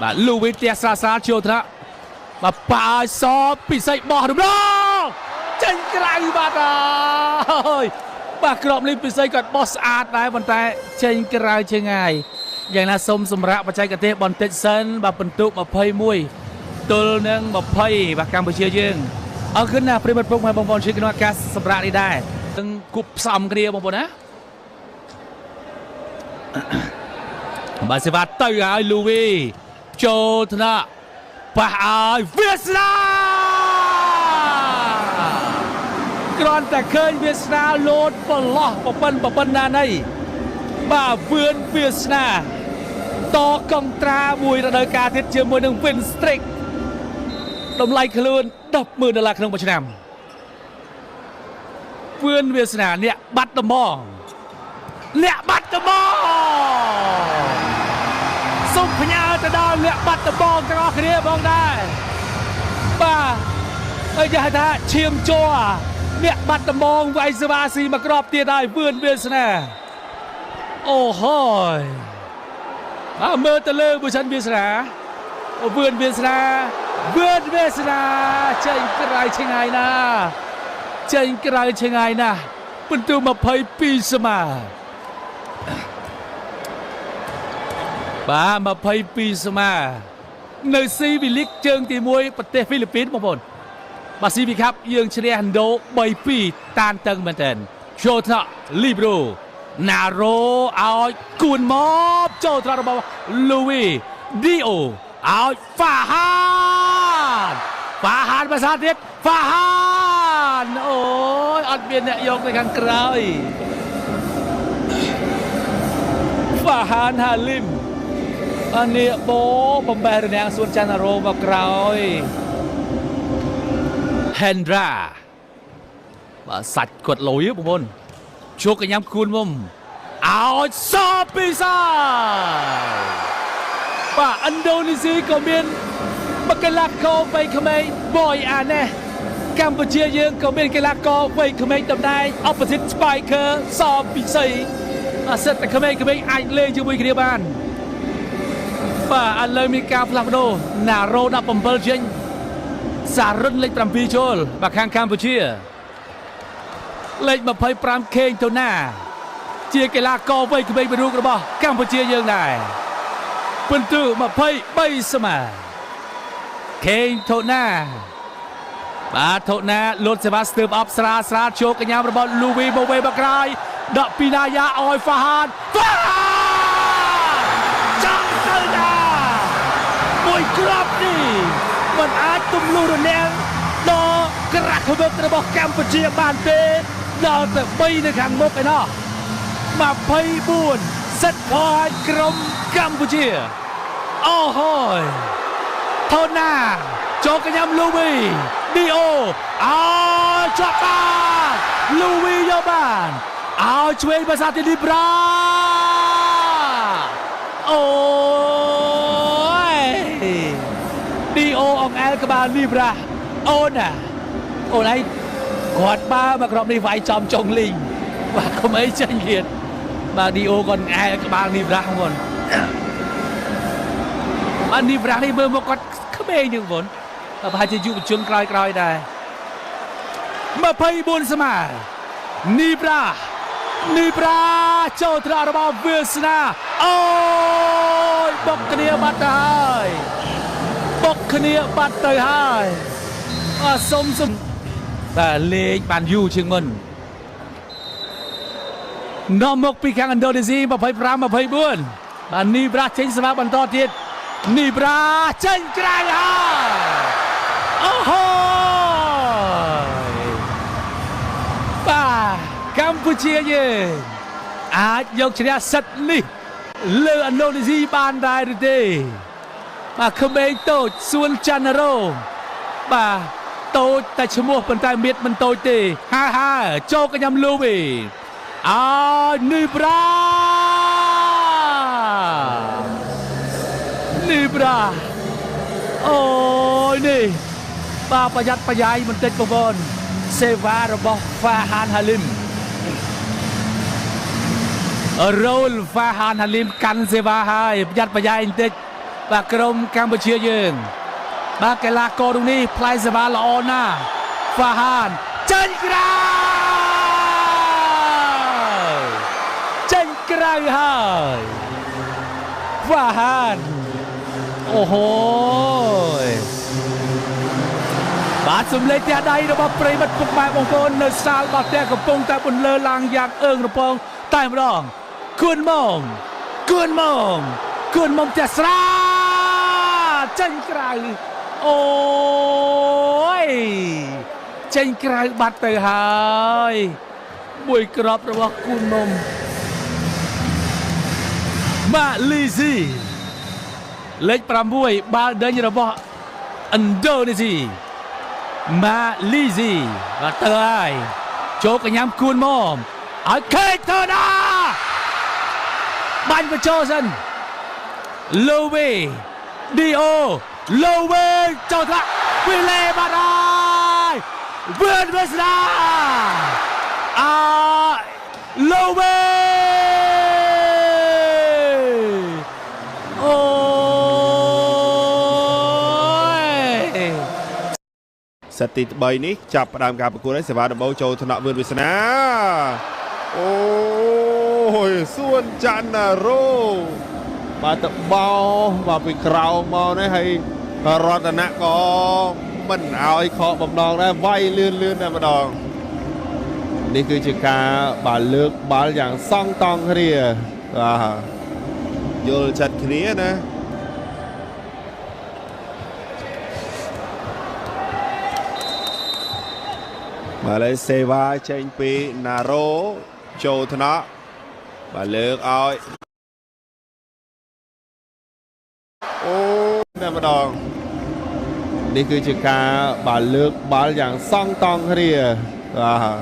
បាទលូវីទះស្រាលស្រាលចូលថ្នាក់ បាទប៉ាឲ្យសពិសីបោះរំលងចេញក្រៅបាត់ហើយបាទក្របនេះពិសីគាត់បោះស្អាតដែរប៉ុន្តែចេញក្រៅជាងាយយ៉ាងណាសូមសម្រាប់បច្ចេកទេសបន្តិចសិនបាទពិន្ទុ21ទល់នឹង20បាទកម្ពុជាយើងអរគុណណាស់ប្រិយមិត្តពុកម៉ែបងប្អូនជួយក្នុងឱកាសសម្រាប់នេះដែរនឹងគប់ផ្សំគ្នាបងប្អូនណាបាទសេវាទៅឲ្យលូវីចូលថ្នាក់ប៉ះឲ្យវាសនាគ្រាន់តែឃើញវាសនាលោតប្រឡោះប្រប៉ិនប្រប៉ិនណាណីបាទវឿនវាសនាតកងត្រាមួយរដូវកាលទៀតជាមួយនឹង Win Streak តម្លៃខ្លួន $10,000 ដុល្លារក្នុងមួយឆ្នាំវឿនវាសនាអ្នកបាត់ដំបងអ្នកបាត់ដំបងសូមផ្ញើទៅដល់អ្នកបាត់ដំបងទាំងអស់គ្នាផងដែរបាទហើយគេហៅថាឈាមជ័រអ្នកបាត់ដំបងវាយសេវាស៊ីមកក្របទៀតហើយវឿនវាសនាអូហូយបាទមើលទៅលើបុសិនវាសនាវឿនវាសនាវឿនវាសនាចេញក្រៅឆ្ងាយណាស់ចេញក្រៅឆ្ងាយណាស់ពិន្ទុ22ស្មើបាទ22ស្មើនៅស៊ីវីលីកជើងទី1ប្រទេសហ្វីលីពីនបងប្អូនបាទស៊ីវីខាប់យើងឈ្នះឥណ្ឌូ3-2តានតឹងមែនទែនចូលថ្នាក់លីប្រូណារ៉ូឲ្យគួនមកចូលថ្នាក់របស់លូវីឌីអូឲ្យហ្វាហានហ្វាហានភាសាទៀតហ្វាហានអូយអត់មានអ្នកយកទៅខាងក្រោយហ្វាហានហាលីមអានេះបោបំបេះរនាំងសួនច័ន្ទរ៉ូមកក្រោយ Hendra បាទសាច់គាត់លុយបងប្អូនជោគកញ្ញាំគួនមុំឲ្យសពីសាបាទឥណ្ឌូនេស៊ីក៏មានបកីឡាករវ័យក្មេងបយអាណេះកម្ពុជាយើងក៏មានកីឡាករវ័យក្មេងតំណែង opposite spiker សពិសីអាសិតតែក្មេងៗអាចលេងជាមួយគ្នាបានបាទឥឡូវមានការផ្លាស់ប្ដូរណារ៉ូ17ចេញសាររុនលេខ7ចូលបាទខាងកម្ពុជាលេខ25ខេងតូណាជាកីឡាករវ័យក្មេងមួយរូបរបស់កម្ពុជាយើងដែរពិន្ទុ23ស្មើខេងតូណាបាទថូណាលុតសេវាស្ទើបអបស្រាស្រាជោគកញ្ញារបស់លូវីបូវេមកក្រោយដកពីណាយ៉ាឲ្យហ្វាហានហ្វាហានចង់ទៅណាមួយគ្រាប់នេះមិនអាចទម្លុះរនាំងដល់ក្រាស់ខ្វឹករបស់កម្ពុជាបានទេដល់ទៅ3នៅខាងមុខឯណោះ24សិតផងក្រុមកម្ពុជាអូហូយថូណាចូលកញ្ញាំលូវីឌីអូអោជាប់បានលូវីយកបានឲ្យឆ្វេងភាសាទីលីប្រាអូយឌីអូអងអែលក្បាលលីប្រាអូនណាអូនឯងគាត់បើមកក្រុមនេះវាយចំចុងលីងបាទកុំអីចេញទៀតបាទឌីអូគាត់អែលក្បាលលីប្រាហ្នឹងបាទនីប្រានេះមើលមកគាត់ក្មេងជាងបងប្រហែលជាយុវជនក្រោយៗដែរ24ស្មើនីប្រានីប្រាចូលត្រង់របស់វាសនាអូយបុកគ្នាបាត់ទៅហើយបុកគ្នាបាត់ទៅហើយអសុំសុំបាទលេងបានយូរជាងមុននាំមកពីខាងឥណ្ឌូនេស៊ី25 24បាទនីប្រាចេញស្មាបន្តទៀតនីប្រាចេញក្រៅហើយអូហូបាទកម្ពុជាយើងអាចយកឈ្នះសិតនេះលើឥណ្ឌូនេស៊ីបានដែរឬទេបាទក្មេងតូចសួនច័ន្ទរោបាទតូចតែឈ្មោះប៉ុន្តែមៀតមិនតូចទេហាហាចូលកញ្ញាំលូវីអើនីប្រានីប្រាអូយនេះបាទប្រយ័ត្នប្រយែងបន្តិចបងប្អូនសេវារបស់ហ្វាហានហាលីមរ៉ូលហ្វាហានហាលីមកាន់សេវាហើយប្រយ័ត្នប្រយែងបន្តិចបាទក្រុមកម្ពុជាយើង បាទកីឡាកររូបនេះផ្លែសេវាល្អណាស់ហ្វាហានចេញក្រៅចេញក្រៅហើយហ្វាហានអូហូយបាទសំលេងផ្ទះដៃរបស់ប្រិមិត្តពុកម៉ែបងប្អូននៅសាលរបស់ផ្ទះកំពុងតែបន្លឺឡើងយ៉ាងអើងរពងតែម្ដងគួនមុំគួនមុំគួនមុំផ្ទះស្រាចេញក្រៅអូយចេញក្រៅបាត់ទៅហើយមួយក្របរបស់គួនមុំម៉ាឡេស៊ីលេខ6បាល់ដេញរបស់ឥណ្ឌូនេស៊ីម៉ាឡេស៊ីបាទទៅហើយចូលកញ្ញាំគួនមុំឲ្យខេតណាបាញ់បញ្ចូលសិនលូវីឌីអូលូវីចូលថ្នាក់វីលេបាត់ហើយវឿនវាសនាអាលូវីអូយ សិតទី3នេះចាប់ផ្ដើមការប្រកួតហើយសេវាដំបូងចូលថ្នាក់វឿនវាសនាអូយសួនច័ន្ទណារ៉ូបាទទៅបោបាទពីក្រៅមកនេះហើយរតនៈក៏មិនឲ្យខកបំណងដែរវាយលឿនលឿនតែម្ដងនេះគឺជាការបាទលើកបាល់យ៉ាងសង់តង់គ្នាបាទយល់ចិត្តគ្នាណាបាទហើយសេវាចេញពីណារ៉ូចូលថ្នាក់បាទលើកឲ្យអូតែម្ដងនេះគឺជាការបាទលើកបាល់យ៉ាងសង់តង់គ្នាបាទ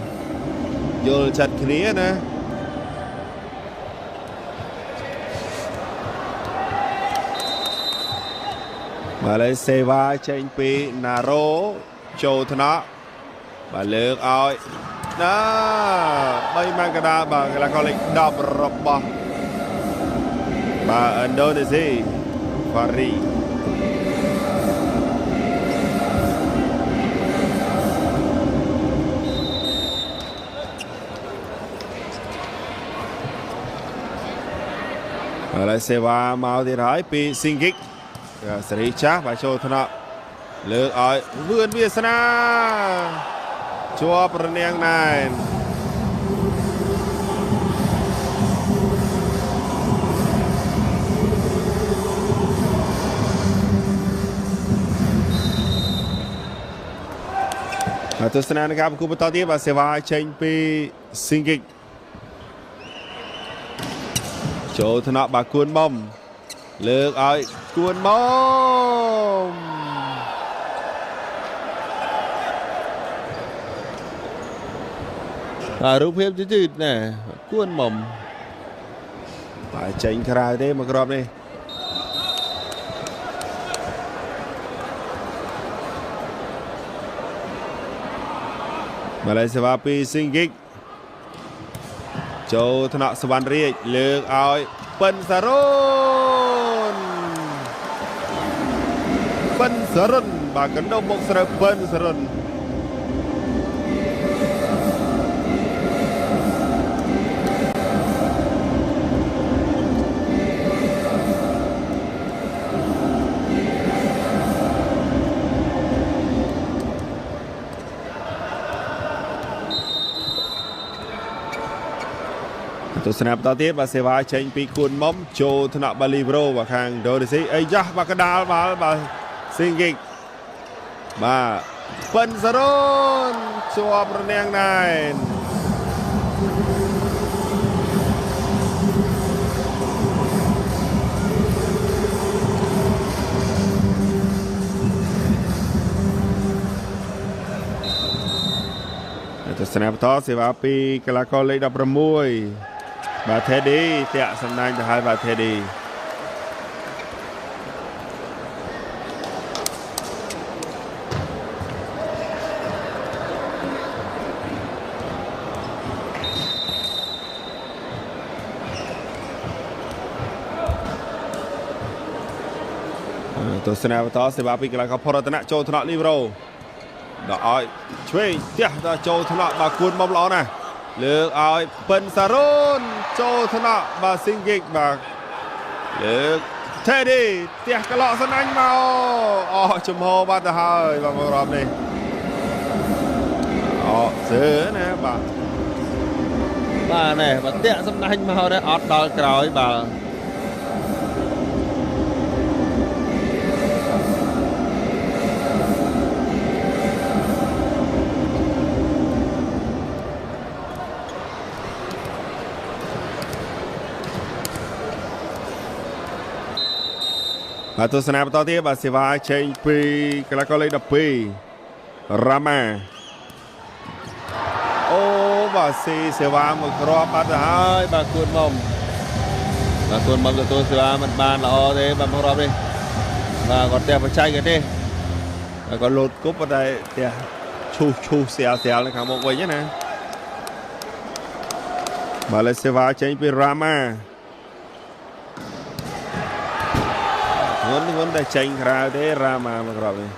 យល់ចិត្តគ្នាណាបាទហើយសេវាចេញពីណារ៉ូចូលថ្នាក់បាទលើកឲ្យណា3ម៉ាំងកដាបាទកីឡាករលេខ10របស់បាទឥណ្ឌូនេស៊ីហ្វារីហើយសេវាមកទៀតហើយពីស៊ីងគិកសេរីចាស់បាទចូលថ្នាក់លើកឲ្យវឿនវាសនាជាប់រនាងណែនបាទទស្សនានៃការប្រកួតបន្តទៀតបាទសេវាចេញពីស៊ីងគិកចូលថ្នាក់បាទគួនមុំលើកឲ្យគួនមុំបាទរូបភាពយឺតៗណែគួនមុំបាទចេញក្រៅទេមកគ្រាប់នេះម៉ាឡេស៊ីវ៉ាពីស៊ីងគិកចូលថ្នាក់សវណ្ណរាជលើកឲ្យពិនសារុនពិនសារុនបាទកណ្ដុំបុកស្រូវពិនសារុនទស្សនាបន្តទៀតបាទសេវាចេញពីគួនមុំចូលថ្នាក់បាលីប្រូបាទខាងដូនេស៊ីអីយ៉ាស់បាទកដាលបាល់បាទស៊ីងគិកបាទពិនសារុនជាប់រនាំងណែនទស្សនាបន្តសេវាពីកីឡាករលេខ16បាទថេឌីតាក់សំណាញ់ទៅហើយបាទថេឌី ទស្សនាបន្តសេវាពីកីឡាករផរតនៈចូលថ្នាក់លីប្រូដល់ឲ្យឆ្វេងផ្ទះដល់ចូលថ្នាក់បាទគួនមុំល្អណាស់លើកឲ្យពិនសារ៉ូនចូលថ្នាក់បាទស៊ីងហ្គិកបាទលើកថេឌីផ្ទះក្លក់ស្នាញ់មកអស់ចំហបាត់ទៅហើយបាទមករอบនេះអសើណាបាទ បាទនេះបាទតាក់សំណាញ់មកដែរអត់ដល់ក្រោយបាទ បាទទស្សនាបន្តទៀតបាទសេវាចេញពីកីឡាករលេខ12រ៉ាម៉ាអូបាទស៊ីសេវាមកគ្រាប់បាត់ទៅហើយ បាទគួនមុំបាទគួនមុំទទួលសេវាមិនបានល្អទេបាទមករอบនេះបាទគាត់ផ្ទះបច្ចេកទេស បាទគាត់លោតគប់ប៉ុន្តែផ្ទះឈូសឈូសស្រាលស្រាលនៅខាងមុខវិញណាបាទលេសេវាចេញពីរ៉ាម៉ាងន់ងន់តែចេញក្រៅទេរ៉ាម៉ាមកគ្រាប់នេះ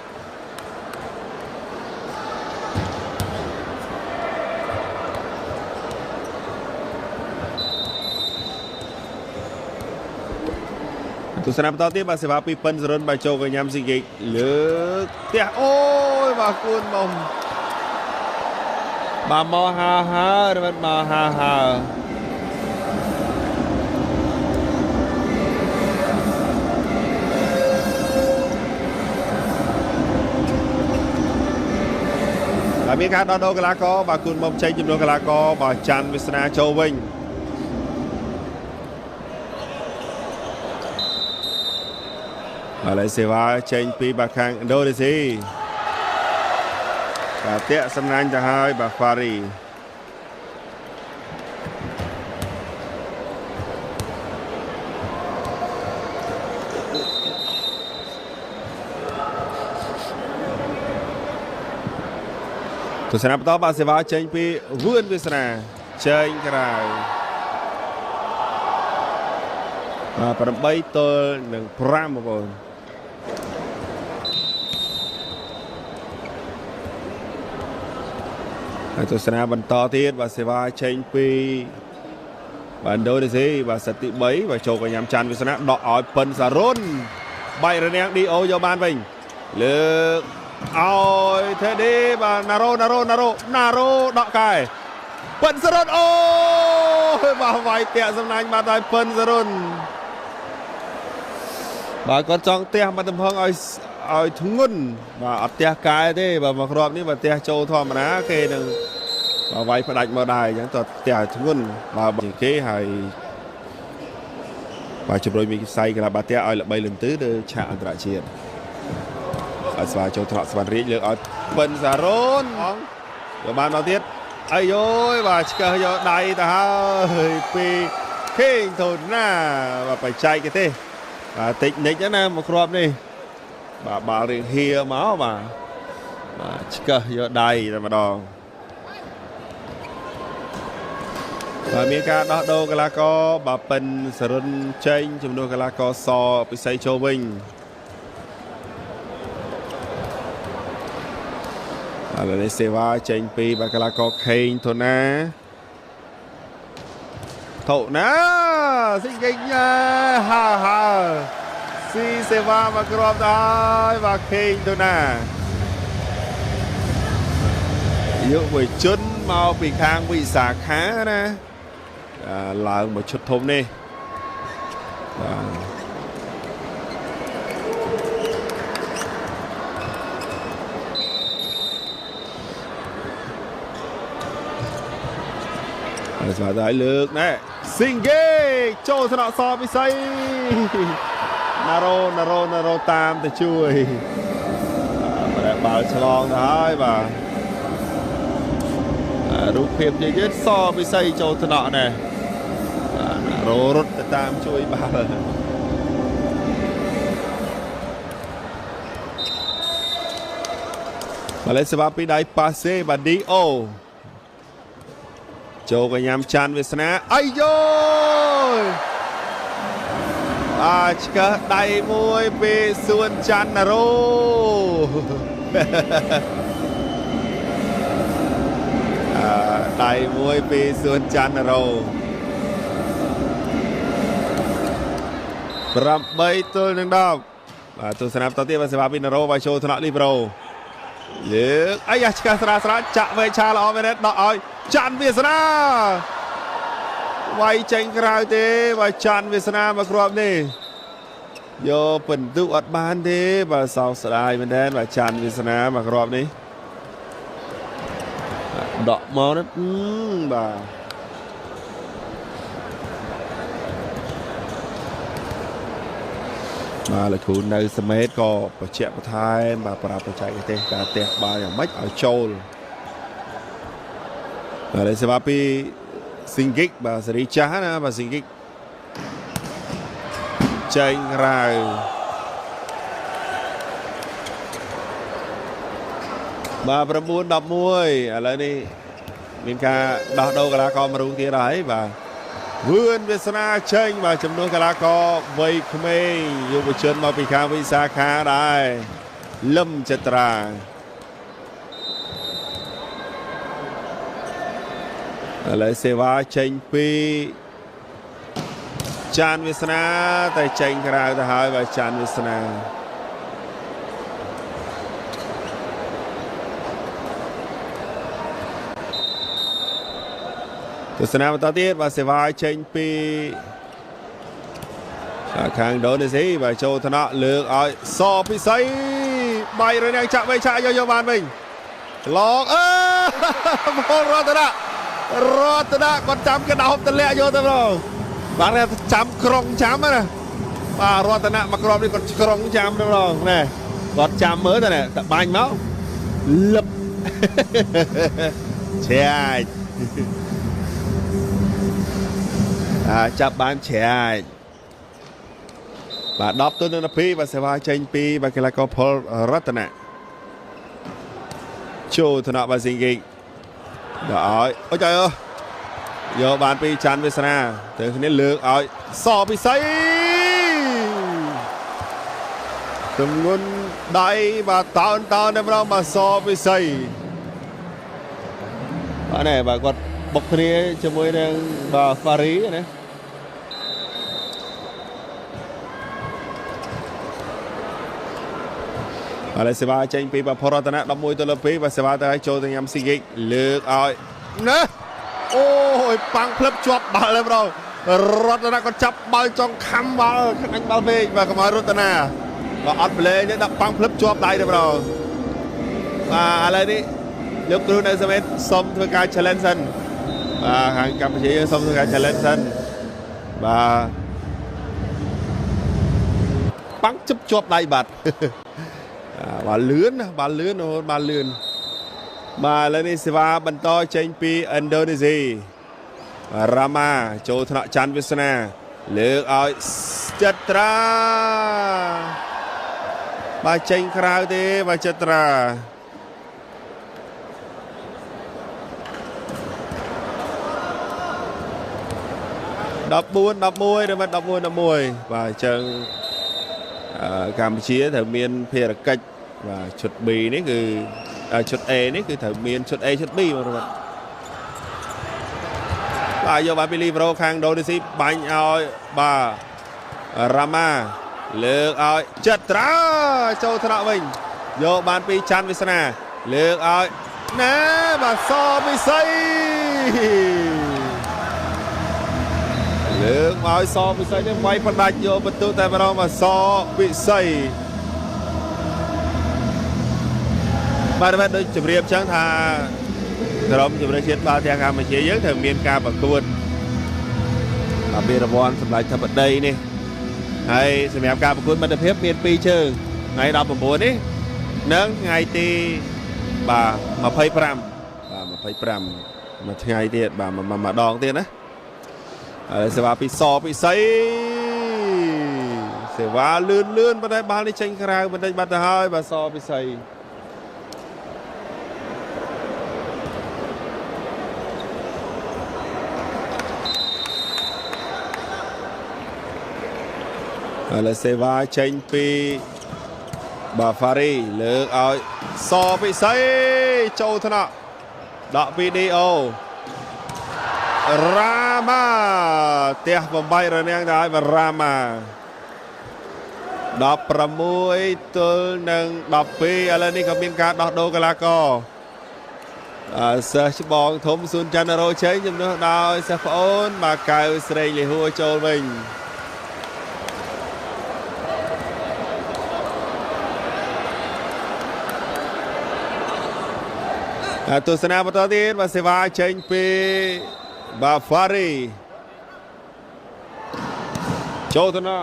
ទស្សនាបន្តទៀតបាទសេវាពីពិនសរុនបាទចូលកញ្ញាំស៊ីហ្គិកលើកផ្ទះអូយបាទគួនមុំ បាទមកហើហើរមិនមកហើហើ បាទមានការដោះដូរកីឡាករបាទគួនមុំចេញចំនួនកីឡាករបាទច័ន្ទវាសនាចូលវិញបាទលេសេវាចេញពីបាទខាងឥណ្ឌូនេស៊ីបាទតាក់សំណាញ់ទៅហើយបាទហ្វារីទស្សនាបន្តបាទសេវាចេញពីវឿនវាសនាចេញក្រៅបាទ8ទល់នឹង5បងប្អូនហើយទស្សនាបន្តទៀតបាទសេវាចេញពីបាទឥណ្ឌូនេស៊ីបាទសិតទី3បាទចូលកញ្ញាំច័ន្ទវាសនាដកឲ្យពិនសារ៉ុនបែករនាងឌីអូយកបានវិញលើកឲ្យថេឌីបាទណារ៉ូណារ៉ូណារ៉ូណារ៉ូដកកែពិនសារ៉ុនអូយបាទវាយតាក់សំណាញ់បាទឲ្យពិនសារ៉ុនបាទគាត់ចង់ផ្ទះមកទំហឹងឲ្យធ្ងន់បាទអត់ផ្ទះកែទេបាទមកគ្រាប់នេះបាទផ្ទះចូលធម្មតាគេនឹងបាទវាយផ្ដាច់មកដែរអញ្ចឹងតើផ្ទះឲ្យធ្ងន់បាទគេហើយបាទជំរុញវិស័យកីឡាបាល់ទះឲ្យល្បីលន្ទឺលើឆាកអន្តរជាតិបាទស្វាចូលត្រកស្វានរាជលើកឲ្យពិនសារ៉ូនយកបានមកទៀតអាយយបាទឆ្កឹះយកដៃទៅហើយពីខេងធូណាបាទបច្ចេកទេសបាទតិចនិចណាមកគ្រាប់នេះបាទបាល់រៀងហៀមកបាទបាទឆ្កឹះយកដៃតែម្ដងបាទមានការដោះដូរកីឡាករបាទពិនសរុនចេញចំនួនកីឡាករសពិសីចូលវិញឥឡូវនេះសេវាចេញពីបាទកីឡាករខេងធូណាធូណាស៊ីកេញ៉ាហាហាស៊ីសេវាមកគ្រាប់ទៅហើយបាទខេងធូណាយុវជនមកពីខាងវិសាខាណាឡើងមកឈុតធំនេះបាទហើយស្វាដៃលើកណែស៊ីងហ្គេចូលថ្នាក់សពិសីណារ៉ូណារ៉ូណារ៉ូតាមទៅជួយបាទបាល់ឆ្លងទៅហើយបាទ រូបភាពយឺតសពិសីចូលថ្នាក់ណែ បាទណារ៉ូរត់ទៅតាមជួយបាល់បាទលេសេវាពីដៃប៉ាសេបាទឌីអូចូលកញ្ញាំច័ន្ទវាសនាអាយយ បាទឆ្កឹះដៃមួយពីសួនច័ន្ទរោដៃមួយពីសួនច័ន្ទរោ8ទល់នឹង10បាទទស្សនាបន្តទៀតបាទសេវាពីនរោបាទចូលថ្នាក់លីប្រូលើកអាយ៉ាឆ្កឹះស្រាលស្រាលចាក់វេឆាល្អមែនទេដកឲ្យច័ន្ទវាសនាវាយចេញក្រៅទេបាទច័ន្ទវាសនាមកគ្រាប់នេះយកពិន្ទុអត់បានទេបាទសោកស្ដាយមែនទេបាទច័ន្ទវាសនាមកគ្រាប់នេះដកមកនេះបាទបាទលោកគ្រូនៅសមេតក៏បញ្ជាក់បន្ថែមបាទប្រាប់បច្ចេកទេសការទះបាល់យ៉ាងម៉េចឲ្យចូលបាទសេវាពីស៊ីងហ្គិកបាទសេរីចាស់ណាបាទស៊ីងហ្គិកចេញក្រៅបាទ9 11ឥឡូវនេះមានការដោះដូរកីឡាករមួយរូបទៀតហើយបាទវឿនវាសនាចេញបាទចំនួនកីឡាករវ័យក្មេងយុវជនមកពីខាងវិសាខាដែរលឹមចត្រាឥឡូវសេវាចេញពីចានវាសនាតែចេញក្រៅទៅហើយបាទចានវាសនាទស្សនាបន្តទៀតបាទសេវាចេញពីខាងឥណ្ឌូនេស៊ីបាទចូលថ្នាក់លើកឲ្យសពិសីបាយរនាងចាក់វៃឆាក់យកបានវិញឡងអើពលរតនៈរតនៈគាត់ចាំកដោបទម្លាក់យកទៅម្ដងបាទចាំក្រុងចាំណាបាទរតនៈមកគ្រាប់នេះគាត់ក្រុងចាំទៅម្ដងណែគាត់ចាំមើលទៅណែតបាញ់មកលឹបឆែកចាប់បានឆែកបាទ10ទល់នឹង12បាទសេវាចេញពីបាទកីឡាករផលរតនៈចូលថ្នាក់បាទស៊ីងហ្គិកដល់ឲ្យអូចើយកបានពីច័ន្ទវាសនាទៅគ្នាលើកឲ្យសពិសីទម្ងន់ដៃបាទតោនតោនតែម្ដងបាទសពិសីបាទនេះបាទគាត់បុកគ្នាជាមួយនឹងបាទហ្វារីណាបាទសេវាចេញពីបាទផរតនៈ11ទល់2បាទសេវាទៅឲ្យចូលទៅញ៉ាំស៊ីហ្គិកលើកឲ្យណាអូយប៉ាំងផ្លឹបជាប់បាល់តែម្ដងរតនៈក៏ចាប់បាល់ចង់ខំបាល់ខ្នាញ់បាល់ពេកបាទកុំឲ្យរតនាបាទអត់ប្លែងទេដាក់ប៉ាំងផ្លឹបជាប់ដៃតែម្ដងបាទឥឡូវនេះលោកគ្រូនៅសមេតសុំធ្វើការ challenge សិនបាទខាងកម្ពុជាយើងសុំធ្វើការ challenge សិនបាទប៉ាំងជិបជាប់ដៃបាត់បាទលឿនណាបាទលឿនបាទលឿនបាទឥឡូវនេះសេវាបន្តចេញពីឥណ្ឌូនេស៊ីរ៉ាម៉ាចូលថ្នាក់ច័ន្ទវាសនាលើកឲ្យចិត្រាបាទចេញក្រៅទេបាទចិត្រា14 11ឬមិន14 11បាទអញ្ចឹងកម្ពុជាត្រូវមានភារកិច្ចបាទឈុត B នេះគឺឈុត A នេះគឺត្រូវមានឈុត A ឈុត B បាទបាទយកបានពីលីប្រូខាងឥណ្ឌូនេស៊ីបាញ់ឲ្យបាទរ៉ាម៉ាលើកឲ្យចិត្រាចូលថ្នាក់វិញយកបានពីច័ន្ទវាសនាលើកឲ្យណែបាទសពិសីលើកមកឲ្យសពិសីនេះវាយផ្ដាច់យកបន្ទុកតែម្ដងបាទសពិសីបាទបាទដូចជម្រាបចឹងថាក្រុមជម្រើសជាតិបាល់ទះកម្ពុជាយើងត្រូវមានការប្រកួតបាទពានរង្វាន់សម្ដេចធិបតីនេះហើយសម្រាប់ការប្រកួតមិត្តភាពមាន2ជើងថ្ងៃ19នេះនិងថ្ងៃទីបាទ25បាទ25មួយថ្ងៃទៀតបាទម្ដងទៀតណាហើយសេវាពីសពិសីសេវាលឿនលឿនប៉ុន្តែបាល់នេះចេញក្រៅបន្តិចបាត់ទៅហើយបាទសពិសី ឥឡូវសេវ៉ាចេញពីបាទហ្វារីលើកឲ្យសពិសីចូលថ្នាក់ដកពីឌីអូរ៉ាម៉ាផ្ទះបំបីរនាំងទៅឲ្យរ៉ាម៉ា16ទល់នឹង12ឥឡូវនេះក៏មានការដោះដូរកីឡាករសិស្សច្បងធំស៊ុនច័ន្ទរោជ័យជំនួសដោយសិស្សប្អូនបាទកៅស្រេងលីហួរចូលវិញទស្សនាបន្តទៀតបាទសេវាចេញពីបាទហ្វារីចូលទៅណា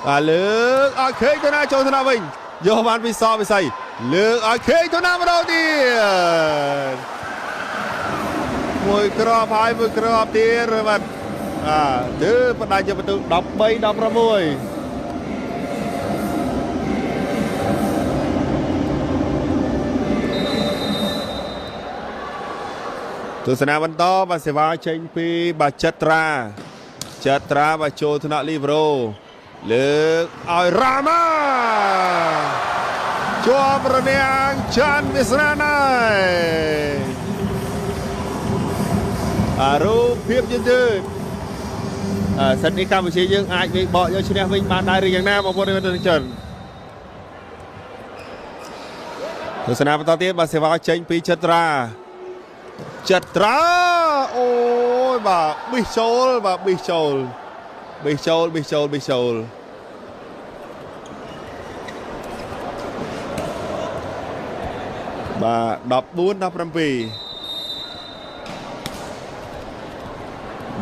បាទលើកឲ្យខេងទៅណាចូលទៅណាវិញយកបានពីសពិសីលើកឲ្យខេងទៅណាម្ដងទៀតមួយគ្រាប់ហើយមួយគ្រាប់ទៀតបាទទើបផ្ដាច់យកបន្ទុក13 16ទស្សនាបន្តបាទសេវាចេញពីបាទចិត្រាចិត្រាបាទចូលថ្នាក់លីប្រូលើកឲ្យរ៉ាម៉ាជាប់រនាំងច័ន្ទវាសនាណៃអារូបភាពយឺតសិននេះកម្ពុជាយើងអាចវាយបកយកឈ្នះវិញបានដែរឬយ៉ាងណាបងប្អូនទស្សនិកជនទស្សនាបន្តទៀតបាទសេវាចេញពីចិត្រាចិត្រាអូយបាទប៊ីសចូលបាទប៊ីសចូលប៊ីសចូលប៊ីសចូលប៊ីសចូលបាទ14 17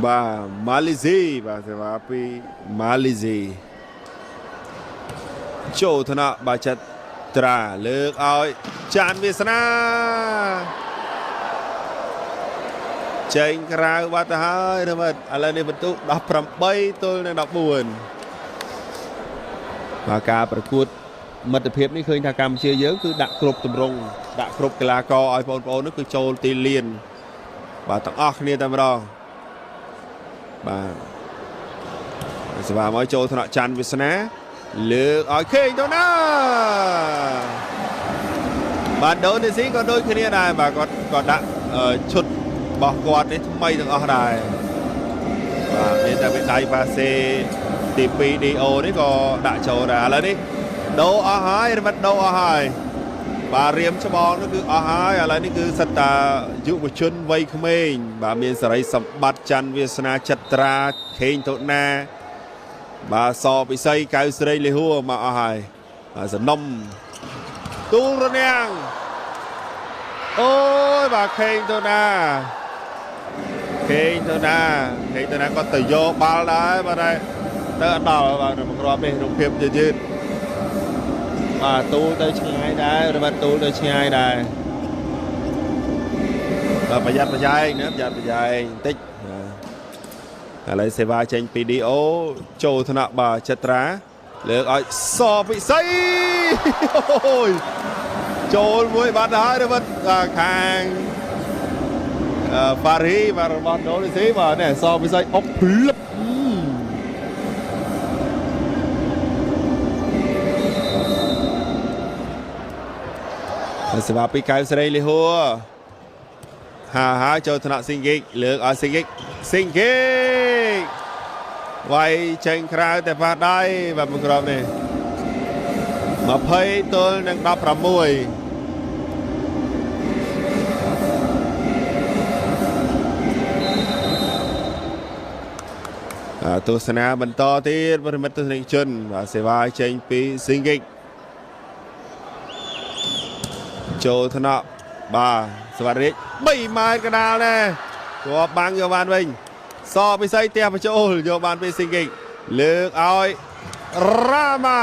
បាទម៉ាឡេស៊ីបាទសេវាពីម៉ាឡេស៊ីចូលថ្នាក់បាទចិត្រាលើកឲ្យចានវាសនាចេញក្រៅបាត់ទៅហើយរមិតឥឡូវនេះបន្ទុក18ទល់នឹង14បាទការប្រកួតមិត្តភាពនេះឃើញថាកម្ពុជាយើងគឺដាក់គ្រប់ទម្រង់ដាក់គ្រប់កីឡាករឲ្យបងប្អូននោះគឺចូលទីលានបាទទាំងអស់គ្នាតែម្ដងបាទសេវាមកចូលថ្នាក់ច័ន្ទវាសនាលើកឲ្យខេងទៅណាបាទដូនេស៊ីក៏ដូចគ្នាដែរបាទគាត់ក៏ដាក់ឈុតរបស់គាត់នេះថ្មីទាំងអស់ដែរបាទមានតែវិដ័យប៉ាសេទី2 DO នេះក៏ដាក់ចូលដែរឥឡូវនេះដូរអស់ហើយរមិតដូរអស់ហើយបាទរៀមច្បងនោះគឺអស់ហើយឥឡូវនេះគឺសិតតាយុវជនវ័យក្មេងបាទមានសេរីសម្បត្តិច័ន្ទវាសនាចិត្រាខេងតូណាបាទសពិសីកៅស្រីលីហួរមកអស់ហើយបាទសំណុំទូលរនាំងអូយបាទខេងតូណាខេងទៅណាខេងទៅណាក៏ទៅយកបាល់ដែរបាទដែរទៅអត់ដល់បាទក្នុងគ្រាប់នេះរូបភាពយឺតបាទទូលទៅឆ្ងាយដែរបាទទូលទៅឆ្ងាយដែរបាទប្រយ័ត្នប្រយែងណាប្រយ័ត្នប្រយែងបន្តិចឥឡូវសេវាចេញពី DO ចូលថ្នាក់បាទចិត្រាលើកឲ្យសពិសីអូយចូលមួយបាត់ហើយបាទខាងប៉ារីបាទរបស់ដូនេស៊ីបាទនេះសពិសីអុកភ្លឹបសេវាពីកៅស្រីលីហួរហាហាចូលថ្នាក់ស៊ីងហ្គិកលើកឲ្យស៊ីងហ្គិកស៊ីងហ្គិកវាយចេញក្រៅតែប៉ះដៃបាទមួយគ្រាប់នេះ20ទល់នឹង16ទស្សនាបន្តទៀតប្រិមិត្តទស្សនិកជនបាទសេវាចេញពីស៊ីងហ្គិកចូលថ្នាក់បាទសវណ្ណរាជ3ម៉ែត្រកដាលដែរជាប់បាំងយកបានវិញសពិសីផ្ទះបញ្ចូលយកបានពីស៊ីងហ្គិកលើកឲ្យរ៉ាម៉ា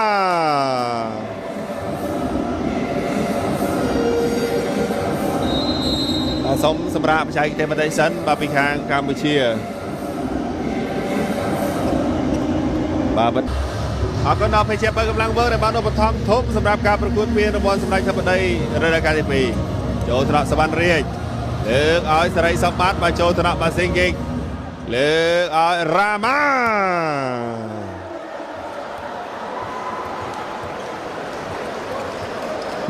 បាទសូមសម្រាប់បច្ចេកទេសបន្តិចសិនបាទពីខាងកម្ពុជាបាទអរគុណដល់ភេជ្ជៈបើកម្លាំងវើដែលបានឧបត្ថម្ភធំសម្រាប់ការប្រកួតពានរង្វាន់សម្ដេចធិបតីរដូវកាលទី2ចូលថ្នាក់សវណ្ណរាជលើកឲ្យសេរីសម្បត្តិបាទចូលថ្នាក់បាស៊ីងហ្គិកលើកឲ្យរ៉ាម៉ា 22 16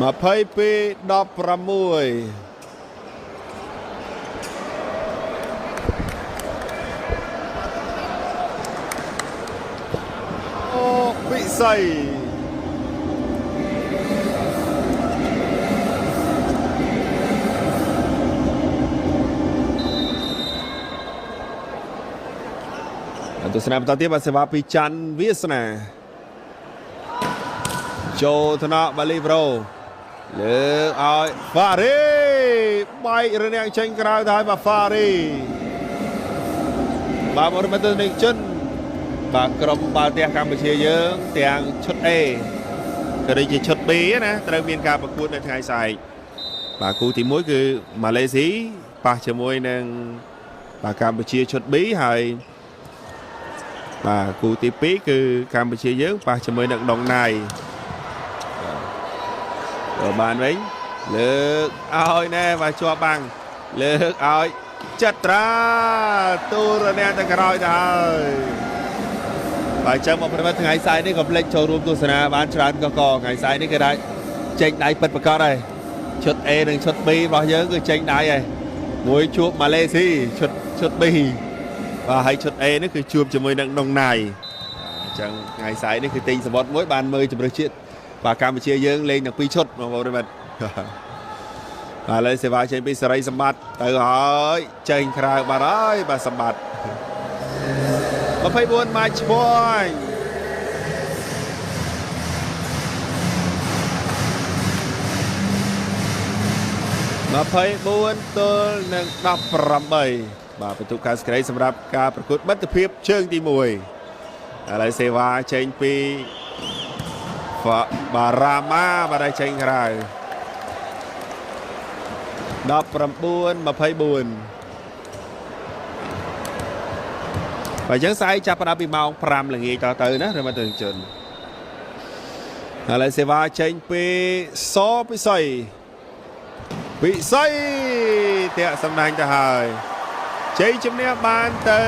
អូពិសីទស្សនាបន្តទៀតបាទសេវាពីច័ន្ទវាសនាចូលថ្នាក់បាលីប្រូលើកឲ្យហ្វារីបែករនាំងចេញក្រៅទៅហើយបាទហ្វារីបាទមករមិត្តនេះជនបាទក្រុមបាល់ទះកម្ពុជាយើងទាំងឈុត A ក៏ដូចជាឈុត B ណាត្រូវមានការប្រកួតនៅថ្ងៃស្អែកបាទគូទី1គឺម៉ាឡេស៊ីប៉ះជាមួយនឹងបាទកម្ពុជាឈុត B ហើយបាទគូទី2គឺកម្ពុជាយើងប៉ះជាមួយនឹងដងណៃបាទបានវិញលើកឲ្យណែបាទជាប់បាំងលើកឲ្យចត្រាទូរអ្នកទៅក្រោយទៅហើយបាទចឹងមកប្រិមត្តថ្ងៃស្អែកនេះក៏ភ្លេចចូលរួមទស្សនាបានច្រើនកកថ្ងៃស្អែកនេះគេថាចេញដៃពិតប្រាកដហើយឈុត A និងឈុត B របស់យើងគឺចេញដៃហើយមួយជួបម៉ាឡេស៊ីឈុត B បាទហើយឈុត A នេះគឺជួបជាមួយនឹងដងណៃអញ្ចឹងថ្ងៃស្អែកនេះគឺទិញសមុទ្រមួយបានមើលជម្រើសជាតិបាទកម្ពុជាយើងលេងទាំងពីរឈុតបងប្អូនបាទបាទឥឡូវសេវាចេញពីសេរីសម្បត្តិទៅហើយចេញក្រៅបាទហើយបាទសម្បត្តិ24 match point 24ទល់នឹង18បាទបន្ទុកការស្ក្រីសម្រាប់ការប្រកួតមិត្តភាពជើងទី1ឥឡូវសេវាចេញពីបារ៉ាម៉ាបាទឲ្យចេញក្រៅ19 24បាទអញ្ចឹងស្អែកចាប់ផ្ដើមពីម៉ោង5ល្ងាចតទៅណារមត្តជនឥឡូវសេវាចេញពីសពិសីពិសីតាក់សំណាញ់ទៅហើយជ័យជំនះបានទៅ